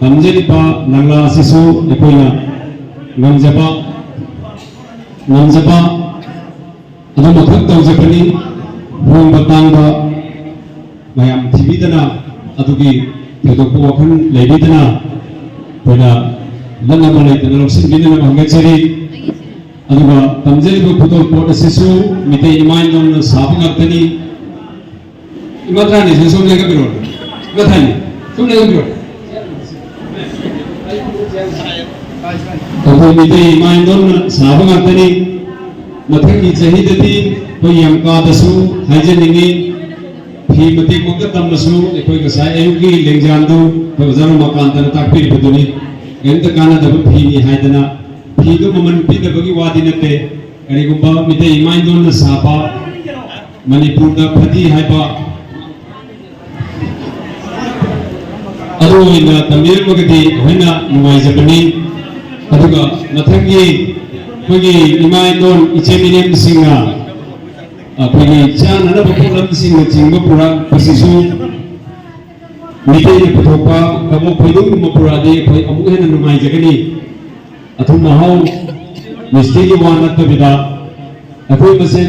ꯇꯝꯖꯔꯤꯕ ꯂꯪꯂꯥ ꯑꯁꯤꯁꯨ ꯑꯩꯈꯣꯏꯅ ꯉꯝꯖꯕ, ꯉꯝꯖꯕ ꯑꯗꯨꯃꯈꯛ ꯇꯧꯖꯕꯅꯤ꯫ ꯍꯣꯡꯕ ꯇꯥꯡꯕ ꯃꯌꯥꯝ ꯊꯤꯕꯤꯗꯅ, ꯑꯗꯨꯒꯤ ꯊꯣꯏꯗꯣꯛꯄ ꯋꯥꯈꯜ ꯂꯩꯕꯤꯗꯅ, ꯑꯩꯈꯣꯏꯅ ꯂꯠꯅꯕ ꯂꯩꯇꯅ ꯂꯧꯁꯤꯟꯕꯤꯅꯅꯕ ꯍꯪꯒꯠꯆꯔꯤ꯫ ꯑꯗꯨꯒ ꯇꯝꯖꯔꯤꯕ ꯈꯨꯗꯣꯜ ꯄꯣꯠ ꯑꯁꯤꯁꯨ ꯃꯤꯇꯩ ꯏꯃꯥ ꯏꯟꯗꯣꯟꯅ ꯁꯥꯕ ꯉꯥꯛꯇꯅꯤ꯫ ꯏꯃꯥ ꯇꯔꯥꯅꯤꯁꯦ ꯁꯣꯝ ꯂꯦꯡꯍꯟꯕꯤꯔꯣ꯫ ꯏꯃꯥ ꯊꯥꯏꯅꯤ, ꯁꯣꯝ ꯂꯦꯡꯍꯟꯕꯤꯔꯣ꯫ ꯑꯩꯈꯣꯏ ꯃꯤꯇꯩ ꯏꯃꯥ ꯏꯟꯗꯣꯟꯅ ꯁꯥꯕ ꯉꯥꯛꯇꯅꯤ꯫ ꯃꯊꯪꯒꯤ ꯆꯍꯤꯗꯗꯤ ꯑꯩꯈꯣꯏ ꯌꯥꯝꯀꯥꯗꯁꯨ ꯍꯥꯏꯖꯅꯤꯡꯉꯤ, ꯐꯤ ꯃꯇꯦꯛꯃꯛꯇ ꯇꯝꯃꯁꯨ ꯑꯩꯈꯣꯏ ꯉꯁꯥꯏ ꯑꯌꯨꯛꯀꯤ ꯂꯦꯡꯖꯥꯟꯗꯨ ꯑꯩꯈꯣꯏ ꯑꯣꯖꯥ ꯔꯣꯃꯥꯀꯥꯟꯇꯅ ꯇꯥꯛꯄꯤꯔꯤꯕꯗꯨꯅꯤ꯫ ꯀꯔꯤꯝꯇ ꯀꯥꯟꯅꯗꯕ ꯐꯤꯅꯤ ꯍꯥꯏꯗꯅ ꯐꯤꯗꯨ ꯃꯃꯜ ꯄꯤꯗꯕꯒꯤ ꯋꯥꯗꯤ ꯅꯠꯇꯦ꯫ ꯀꯔꯤꯒꯨꯝꯕ ꯃꯤꯇꯩ ꯏꯃꯥ ꯏꯟꯗꯣꯟꯅ ꯁꯥꯕ ꯃꯅꯤꯄꯨꯔꯗ ꯐꯗꯤ ꯍꯥꯏꯕ ꯑꯗꯨ ꯑꯣꯏꯅ ꯇꯝꯕꯤꯔꯝꯃꯒꯗꯤ ꯑꯩꯈꯣꯏꯅ ꯅꯨꯡꯉꯥꯏꯖꯕꯅꯤ꯫ ꯑꯗꯨꯒ ꯃꯊꯪꯒꯤ ꯑꯩꯈꯣꯏꯒꯤ ꯏꯃꯥ ꯏꯟꯗꯣꯟ ꯏꯆꯤꯟ ꯏꯅꯦꯝꯁꯤꯡꯅ ꯑꯩꯈꯣꯏꯒꯤ ꯆꯥꯅꯅꯕ ꯄꯣꯠꯂꯝꯁꯤꯡꯅꯆꯤꯡꯕ ꯄꯨꯔꯛꯄꯁꯤꯁꯨ ꯃꯤꯇꯩꯅ ꯄꯨꯊꯣꯛꯄ ꯀꯕꯣꯛ ꯐꯩꯗꯣꯝꯒꯨꯝꯕ ꯄꯨꯔꯛꯑꯗꯤ ꯑꯩꯈꯣꯏ ꯑꯃꯨꯛ ꯍꯦꯟꯅ ꯅꯨꯡꯉꯥꯏꯖꯒꯅꯤ꯫ ꯑꯊꯨꯝ ꯑꯍꯥꯎ ꯃꯤꯁꯇꯤꯒꯤ ꯋꯥ ꯅꯠꯇꯕꯤꯗ ꯑꯩꯈꯣꯏ ꯃꯁꯦꯟ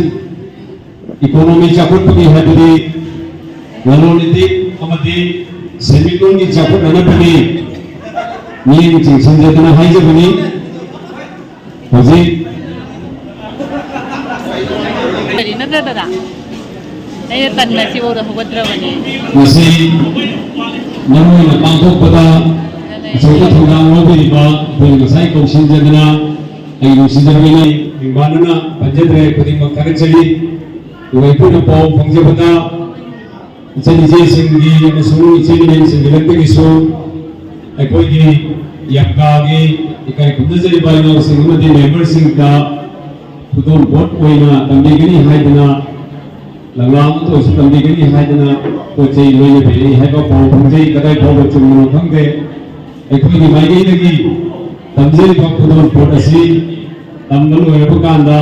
ꯏꯀꯣꯅꯣꯃꯤ ꯆꯥꯎꯈꯠꯄꯒꯤ ꯍꯥꯏꯕꯗꯤ ꯂꯂꯣꯟ ꯏꯇꯤꯛ ꯑꯃꯗꯤ ꯁꯦꯟꯃꯤꯠꯂꯣꯟꯒꯤ ꯆꯥꯎꯈꯠꯅꯅꯕꯅꯤ꯫ ꯃꯤꯠꯌꯦꯡ ꯆꯤꯡꯁꯤꯟꯖꯗꯅ ꯍꯥꯏꯖꯕꯅꯤ꯫ ꯍꯧꯖꯤꯛ ꯀꯔꯤ ꯅꯠꯇ꯭ꯔ ꯗꯗꯥ? ꯑꯩꯅ ꯇꯟꯅ ꯁꯤꯐꯥꯎꯗ ꯍꯧꯒꯠꯇ꯭ꯔꯕꯅꯦ꯫ ꯃꯁꯤ ꯃꯔꯨ ꯑꯣꯏꯅ ꯄꯥꯡꯊꯣꯛꯄꯗ ꯑꯆꯧꯕ ꯊꯧꯗꯥꯡ ꯂꯧꯕꯤꯔꯤꯕ ꯑꯩꯈꯣꯏ ꯉꯁꯥꯏ ꯀꯧꯁꯤꯟꯖꯗꯅ ꯑꯩ ꯅꯨꯡꯁꯤꯖꯕꯒꯤꯅꯤ꯫ ꯏꯃꯥꯟꯅꯅ ꯄꯟꯖꯗ꯭ꯔꯦ, ꯈꯨꯗꯤꯡꯃꯛ ꯊꯥꯒꯠꯆꯔꯤ꯫ ꯑꯗꯨꯒ ꯑꯩꯈꯣꯏꯅ ꯄꯥꯎ ꯐꯪꯖꯕꯗ ꯏꯆꯟ ꯏꯆꯦꯁꯤꯡꯒꯤ ꯑꯃꯁꯨꯡ ꯏꯆꯤꯟ ꯏꯅꯥꯎꯁꯤꯡꯒꯤ ꯂꯛꯇꯒꯤꯁꯨ ꯑꯩꯈꯣꯏꯒꯤ ꯌꯥꯝꯀꯥꯒꯤ ꯏꯀꯥꯏ ꯈꯨꯝꯅꯖꯔꯤꯕ ꯏꯅꯥꯎꯁꯤꯡ ꯑꯃꯗꯤ ꯃꯦꯝꯕꯔꯁꯤꯡꯗ ꯈꯨꯗꯣꯜ ꯄꯣꯠ ꯑꯣꯏꯅ ꯇꯝꯕꯤꯒꯅꯤ ꯍꯥꯏꯗꯅ, ꯂꯪꯂꯥ ꯑꯃꯠꯇ ꯑꯣꯏꯔꯁꯨ ꯇꯝꯕꯤꯒꯅꯤ ꯍꯥꯏꯗꯅ ꯄꯣꯠ ꯆꯩ ꯂꯣꯏꯅ ꯄꯤꯔꯛꯏ ꯍꯥꯏꯕ ꯄꯥꯎ ꯐꯪꯖꯩ꯫ ꯀꯗꯥꯏ ꯐꯥꯎꯕ ꯆꯨꯝꯕꯅꯣ ꯈꯪꯗꯦ꯫ ꯑꯩꯈꯣꯏꯒꯤ ꯃꯥꯏꯀꯩꯗꯒꯤ ꯇꯝꯖꯔꯤꯕ ꯈꯨꯗꯣꯜ ꯄꯣꯠ ꯑꯁꯤ ꯇꯝꯕ ꯂꯣꯏꯔꯕ ꯀꯥꯟꯗ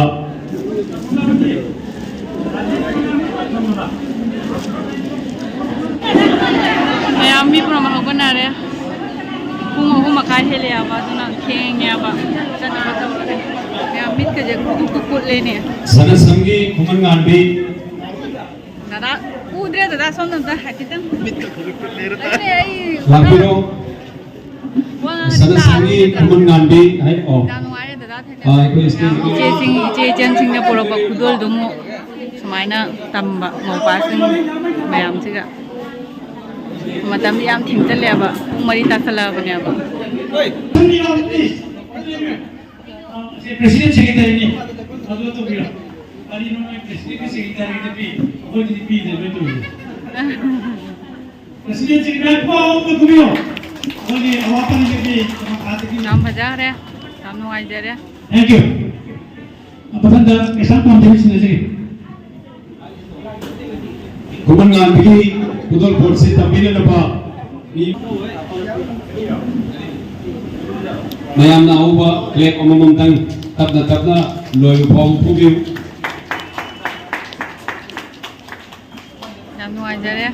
ꯃꯌꯥꯝ ꯃꯤ ꯄꯨꯝꯅꯃꯛ ꯍꯧꯒꯠꯅꯔꯦ꯫ ꯄꯨꯡ ꯑꯍꯨꯝ ꯃꯈꯥꯏ ꯍꯦꯜꯂꯦꯕ, ꯑꯗꯨꯅ ꯊꯦꯡꯉꯦꯕ ꯆꯠꯅꯕ ꯇꯧꯔꯦ꯫ ꯃꯌꯥꯝ ꯃꯤꯠꯀꯁꯦ ꯀꯨꯠ ꯀꯨꯠ ꯀꯨꯠꯂꯦꯅꯦ꯫ ꯁꯅꯥꯁꯝꯒꯤ ꯈꯨꯃꯟ ꯉꯥꯟꯕꯤ꯫ ꯗꯗꯥ ꯎꯗ꯭ꯔꯦ, ꯗꯗꯥ ꯁꯣꯝꯗ ꯑꯝꯇ ꯍꯥꯏꯐꯦꯠꯇꯪ꯫ ꯑꯗꯨꯅꯦ ꯑꯩ ꯂꯥꯛꯄꯤꯔꯣ꯫ ꯋꯥ ꯁꯅꯥꯁꯥꯡꯒꯤ ꯈꯨꯃꯟ ꯉꯥꯟꯕꯤ ꯍꯥꯏ, ꯑꯣ꯫ ꯌꯥꯝ ꯅꯨꯡꯉꯥꯏꯔꯦ ꯗꯗꯥ ꯊꯦꯡꯅꯕ꯫ ꯑꯥ, ꯑꯩꯈꯣꯏ stage ꯏꯆꯦꯁꯤꯡ, ꯏꯆꯦ ꯏꯆꯟꯁꯤꯡꯅ ꯄꯨꯔꯛꯄ ꯈꯨꯗꯣꯜꯗꯨ ꯑꯃꯨꯛ ꯁꯨꯃꯥꯏꯅ ꯇꯝꯕ ꯃꯧꯄꯥꯁꯤꯡ ꯃꯌꯥꯝꯁꯤꯒ꯫ ꯃꯇꯝꯗꯤ ꯌꯥꯝ ꯊꯦꯡꯖꯜꯂꯦꯕ, ꯄꯨꯡ ꯃꯔꯤ ꯇꯥꯁꯜꯂꯛꯑꯕꯅꯦꯕ꯫ President secretary ꯅꯤ꯫ ꯑꯗꯨ ꯇꯧꯕꯤꯔꯣ꯫ ꯀꯔꯤꯅꯣ ꯅꯣꯏ president secretary ꯗ ꯄꯤ? ꯑꯩꯈꯣꯏꯗꯗꯤ ꯄꯤꯗꯦ ꯅꯣꯏ ꯇꯧꯔꯤꯗꯣ꯫ President secretary ꯄꯥꯎ ꯑꯝꯇ ꯀꯨꯝꯕꯤꯌꯣ꯫ ꯑꯩꯈꯣꯏꯒꯤ ꯑꯋꯥ ꯄꯥꯔꯤꯗꯒꯤ ꯃꯈꯥꯗꯒꯤ ꯌꯥꯝ ꯐꯖꯈ꯭ꯔꯦ꯫ ꯌꯥꯝ ꯅꯨꯡꯉꯥꯏꯖꯔꯦ꯫ Thank you꯫ ꯃꯊꯪꯗ ꯀꯩꯁꯥꯝ ꯄꯥꯝꯖꯕꯤ ꯁꯤꯟꯅꯖꯒꯦ꯫ ꯈꯨꯃꯟ ꯉꯥꯟꯕꯤꯒꯤ ꯈꯨꯗꯣꯜꯄꯣꯠꯁꯤ ꯇꯝꯕꯤꯅꯅꯕ ꯃꯤ ꯃꯌꯥꯝꯅ ꯑꯍꯧꯕ clap ꯑꯃꯃꯝꯇꯪ ꯇꯞꯅ ꯇꯞꯅ ꯂꯣꯏꯕ ꯐꯥꯎꯕ ꯐꯨꯕꯤꯌꯨ꯫ ꯌꯥꯝ ꯅꯨꯡꯉꯥꯏꯖꯔꯦ꯫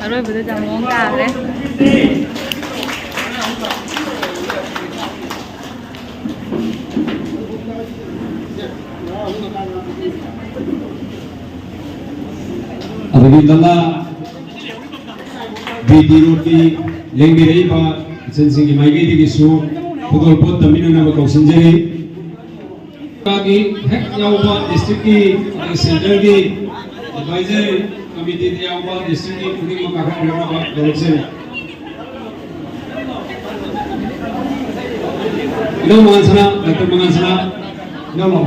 ꯑꯔꯣꯏꯕꯗ ꯌꯥꯝ ꯃꯑꯣꯡ ꯇꯥꯈ꯭ꯔꯦ꯫ ꯑꯗꯒꯤ ꯅꯅꯥ ꯕꯤ ꯇꯤ ꯔꯣꯗꯀꯤ ꯂꯦꯡꯕꯤꯔꯛꯏꯕ ꯏꯆꯟꯁꯤꯡꯒꯤ ꯃꯥꯏꯀꯩꯗꯒꯤꯁꯨ ꯈꯨꯗꯣꯜꯄꯣꯠ ꯇꯝꯕꯤꯅꯅꯕ ꯀꯧꯁꯤꯟꯖꯔꯤ꯫ ꯃꯥꯒꯤ ꯍꯦꯛ ꯌꯥꯎꯕ district ꯀꯤ ꯑꯃꯗꯤ centre ꯒꯤ advisory committee ꯗ ꯌꯥꯎꯕ district ꯀꯤ ꯈꯨꯗꯤꯡꯃꯛ ꯀꯥꯈꯠꯄꯤꯔꯛꯅꯕ ꯀꯧꯔꯛꯆꯔꯤ꯫ ꯏꯅꯧ ꯃꯉꯥꯟꯁꯅꯥ, doctor ꯃꯉꯥꯟꯁꯅꯥ, ꯏꯅꯧ ꯂꯥꯛꯑꯣ꯫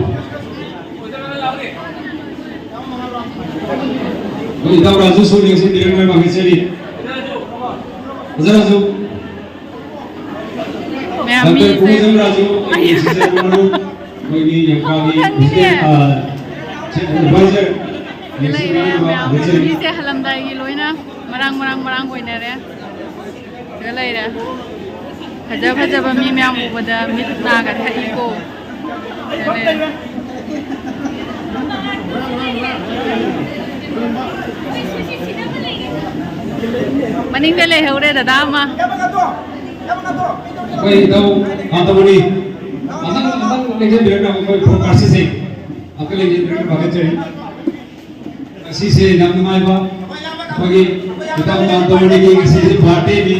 ꯑꯩꯈꯣꯏ ꯏꯇꯥꯎ ꯔꯥꯖꯨꯁꯨ ꯂꯦꯡꯁꯤꯟꯕꯤꯔꯛꯅꯕ ꯀꯧꯔꯛꯆꯔꯤ꯫ ꯑꯣꯖꯥ ꯔꯥꯖꯨ꯫ ꯃꯌꯥꯝ ꯗꯥꯛꯇꯔ ꯃꯤꯁꯦ ꯀꯣꯡꯖꯝ ꯔꯥꯖꯨ, ꯑꯩ ꯁꯤꯖꯟ ꯃꯔꯨꯞ, ꯑꯩꯈꯣꯏꯒꯤ ꯌꯥꯝꯐꯥꯒꯤ ꯃꯈꯜꯅꯤꯅꯦ꯫ President, ꯑ, Chief Advisor, ꯂꯩꯔꯦ, ꯃꯌꯥꯝ ꯍꯧꯖꯤꯛ ꯃꯤꯁꯦ ꯍꯜꯂꯝꯗꯥꯏꯒꯤ ꯂꯣꯏꯅ ꯃꯔꯥꯡ ꯃꯔꯥꯡ ꯃꯔꯥꯡ ꯑꯣꯏꯅꯔꯦ꯫ ꯁꯤꯗ ꯂꯩꯔꯦ꯫ ꯐꯖ ꯐꯖꯕ ꯃꯤ ꯃꯌꯥꯝ ꯎꯕꯗ ꯃꯤꯠ ꯅꯥꯒ ꯊꯛꯏꯀꯣ꯫ ꯁꯤꯗ ꯂꯩꯔꯦ꯫ ꯃꯅꯤꯡꯗ ꯂꯩꯍꯧꯔꯦ ꯗꯗꯥ ꯑꯃ꯫ ꯑꯩꯈꯣꯏ ꯏꯙꯧ ꯀꯥꯟꯇꯃꯅꯤ꯫ ꯃꯊꯪ, ꯃꯊꯪ ꯂꯦꯡꯖꯟꯕꯤꯔꯛꯅꯕ ꯑꯩꯈꯣꯏ ꯐꯣꯟ ꯀꯥꯔꯁꯤꯁꯦ ꯑꯝꯇ ꯂꯦꯡꯖꯟꯕꯤꯔꯛꯅꯕ ꯊꯥꯒꯠꯆꯔꯤ꯫ ꯁꯤꯁꯦ ꯌꯥꯝ ꯅꯨꯡꯉꯥꯏꯕ ꯑꯩꯈꯣꯏꯒꯤ ꯏꯇꯥꯎ ꯇꯥꯟꯇꯣꯃꯅꯤꯒꯤ ꯉꯁꯤꯁꯦ ꯕꯥꯔꯗꯦꯅꯤ꯫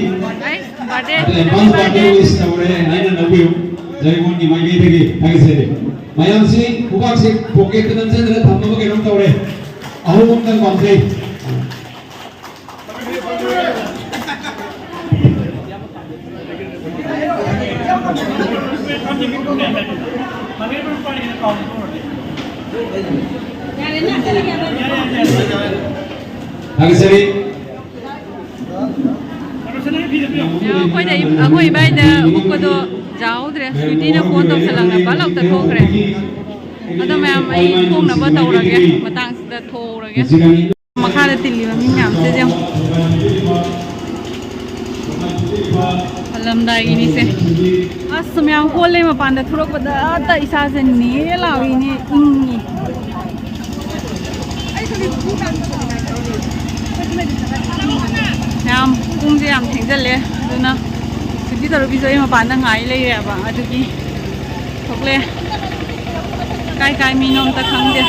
ꯑꯩ ꯕꯥꯔꯗꯦ ꯑꯗꯣ ꯑꯦꯗꯚꯥꯟꯁ ꯕꯥꯔꯗꯦ ꯋꯤꯁ ꯇꯧꯔꯦ ꯍꯥꯏꯅ ꯂꯧꯕꯤꯌꯨ꯫ ꯖꯩꯃꯣꯟꯒꯤ ꯃꯥꯏꯀꯩꯗꯒꯤ ꯊꯥꯒꯠꯆꯔꯤ꯫ ꯃꯌꯥꯝꯁꯤ ꯈꯨꯕꯥꯛꯁꯦ ꯄꯣꯀꯦꯠꯇ ꯅꯝꯁꯤꯟꯗꯅ ꯊꯝꯅꯕ ꯀꯩꯅꯣꯝ ꯇꯧꯔꯦ꯫ ꯑꯍꯧꯕ ꯑꯝꯇꯪ ꯄꯥꯝꯖꯩ꯫ ꯊꯥꯒꯠꯆꯔꯤ꯫ ꯑꯩꯈꯣꯏꯗ ꯏꯝ-, ꯑꯩꯈꯣꯏ ꯏꯕꯥꯏꯗ ꯎꯞꯄꯗꯣ ꯌꯥꯍꯧꯗ꯭ꯔꯦ꯫ ꯁ꯭ꯋꯤꯇꯤꯅ ꯐꯣꯟ ꯇꯧꯁꯜꯂꯛꯂꯒ ꯄꯠ ꯂꯥꯎ ꯇꯠꯊꯣꯛꯈ꯭ꯔꯦ꯫ ꯑꯗꯣ ꯃꯌꯥꯝ ꯑꯩ ꯊꯣꯡꯅꯕ ꯇꯧꯔꯒꯦ꯫ ꯃꯇꯥꯡꯁꯤꯗ ꯊꯣꯛꯎꯔꯒꯦ꯫ ꯃꯈꯥꯗ ꯇꯤꯜꯂꯤꯕ ꯃꯤ ꯃꯌꯥꯝꯁꯦ ꯌꯦꯡꯉꯨ꯫ ꯍꯜꯂꯝꯗꯥꯏꯒꯤꯅꯤꯁꯦ꯫ ꯑꯁ ꯃꯌꯥꯝ ꯍꯣꯜꯂꯦ, ꯃꯄꯥꯟꯗ ꯊꯣꯔꯛꯄꯗ ꯑꯇ ꯏꯁꯥꯁꯦ ꯅꯦ ꯂꯥꯎꯏꯅꯦ, ꯏꯪꯉꯤ꯫ ꯌꯥꯝ ꯄꯨꯡꯁꯦ ꯌꯥꯝ ꯊꯦꯡꯖꯜꯂꯦ, ꯑꯗꯨꯅ ꯁꯨꯇꯤ ꯇꯧꯔꯨꯕꯤꯁꯨ ꯑꯩ ꯃꯄꯥꯟꯗ ꯉꯥꯏ ꯂꯩꯔꯦꯕ꯫ ꯑꯗꯨꯒꯤ ꯊꯣꯛꯂꯛꯑꯦ꯫ ꯀꯥꯏ ꯀꯥꯏ ꯃꯤꯅꯣ ꯑꯝꯇ ꯈꯪꯗꯦ꯫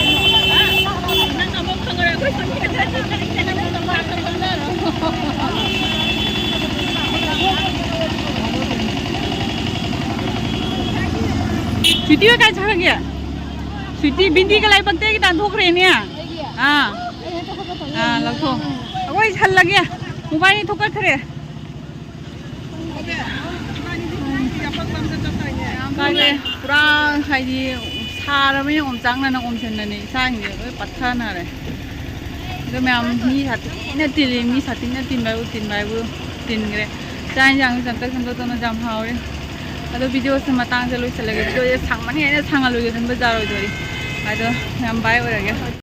ꯁ꯭ꯋꯤꯇꯤ ꯍꯣꯏ ꯀꯥꯏ ꯆꯠꯈ꯭ꯔꯒꯦ? ꯁ꯭ꯋꯤꯇꯤ ꯕꯤꯟꯗꯤꯒ ꯂꯥꯏꯕꯛꯇꯒꯤ ꯇꯥꯟꯊꯣꯛꯈ꯭ꯔꯦꯅꯦ꯫ ꯑꯥ꯫ ꯑꯥ, ꯂꯧꯊꯣꯛ꯫ ꯑꯩꯈꯣꯏ ꯍꯜꯂꯒꯦ꯫ ꯃꯣꯕꯥꯏꯜ ꯊꯣꯛꯀꯠꯈ꯭ꯔꯦ꯫ ꯀꯥꯏꯗꯦ꯫ ꯄꯨꯔꯥ ꯍꯥꯏꯗꯤ ꯁꯥꯔꯕꯅꯤꯅ ꯑꯣꯝꯆꯥꯛꯅꯅ ꯑꯣꯝꯁꯤꯟꯅꯅꯦ ꯏꯁꯥꯁꯤꯡꯁꯦ ꯂꯣꯏ ꯄꯠꯊꯅꯔꯦ꯫ ꯑꯗꯣ ꯃꯌꯥꯝ ꯃꯤ ꯁꯥꯊꯤꯅ ꯇꯤꯜꯂꯤ, ꯃꯤ ꯁꯥꯊꯤꯅ ꯇꯤꯟꯕ ꯍꯥꯏꯕꯨ ꯇꯤꯟꯕ ꯍꯥꯏꯕꯨ ꯇꯤꯟꯈ꯭ꯔꯦ꯫ ꯆꯥꯛ ꯌꯦꯟꯁꯥꯡꯁꯨ ꯆꯝꯇꯛ ꯆꯝꯇꯛ ꯇꯧꯅ ꯌꯥꯝ ꯍꯥꯎꯔꯦ꯫ ꯑꯗꯣ ꯚꯤꯗꯤꯑꯣꯁꯦ ꯃꯇꯥꯡꯁꯦ ꯂꯣꯏꯁꯤꯜꯂꯒꯦ꯫ ꯚꯤꯗꯤꯑꯣꯁꯦ ꯁꯥꯡꯃꯟꯈ꯭ꯔꯦꯅ ꯁꯥꯡꯍꯜꯂꯣꯏꯒꯦ ꯈꯟꯕ ꯌꯥꯔꯣꯏꯗꯣꯔꯤ꯫ ꯑꯗꯣ ꯌꯥꯝ ꯕꯥꯏ ꯑꯣꯏꯔꯒꯦ꯫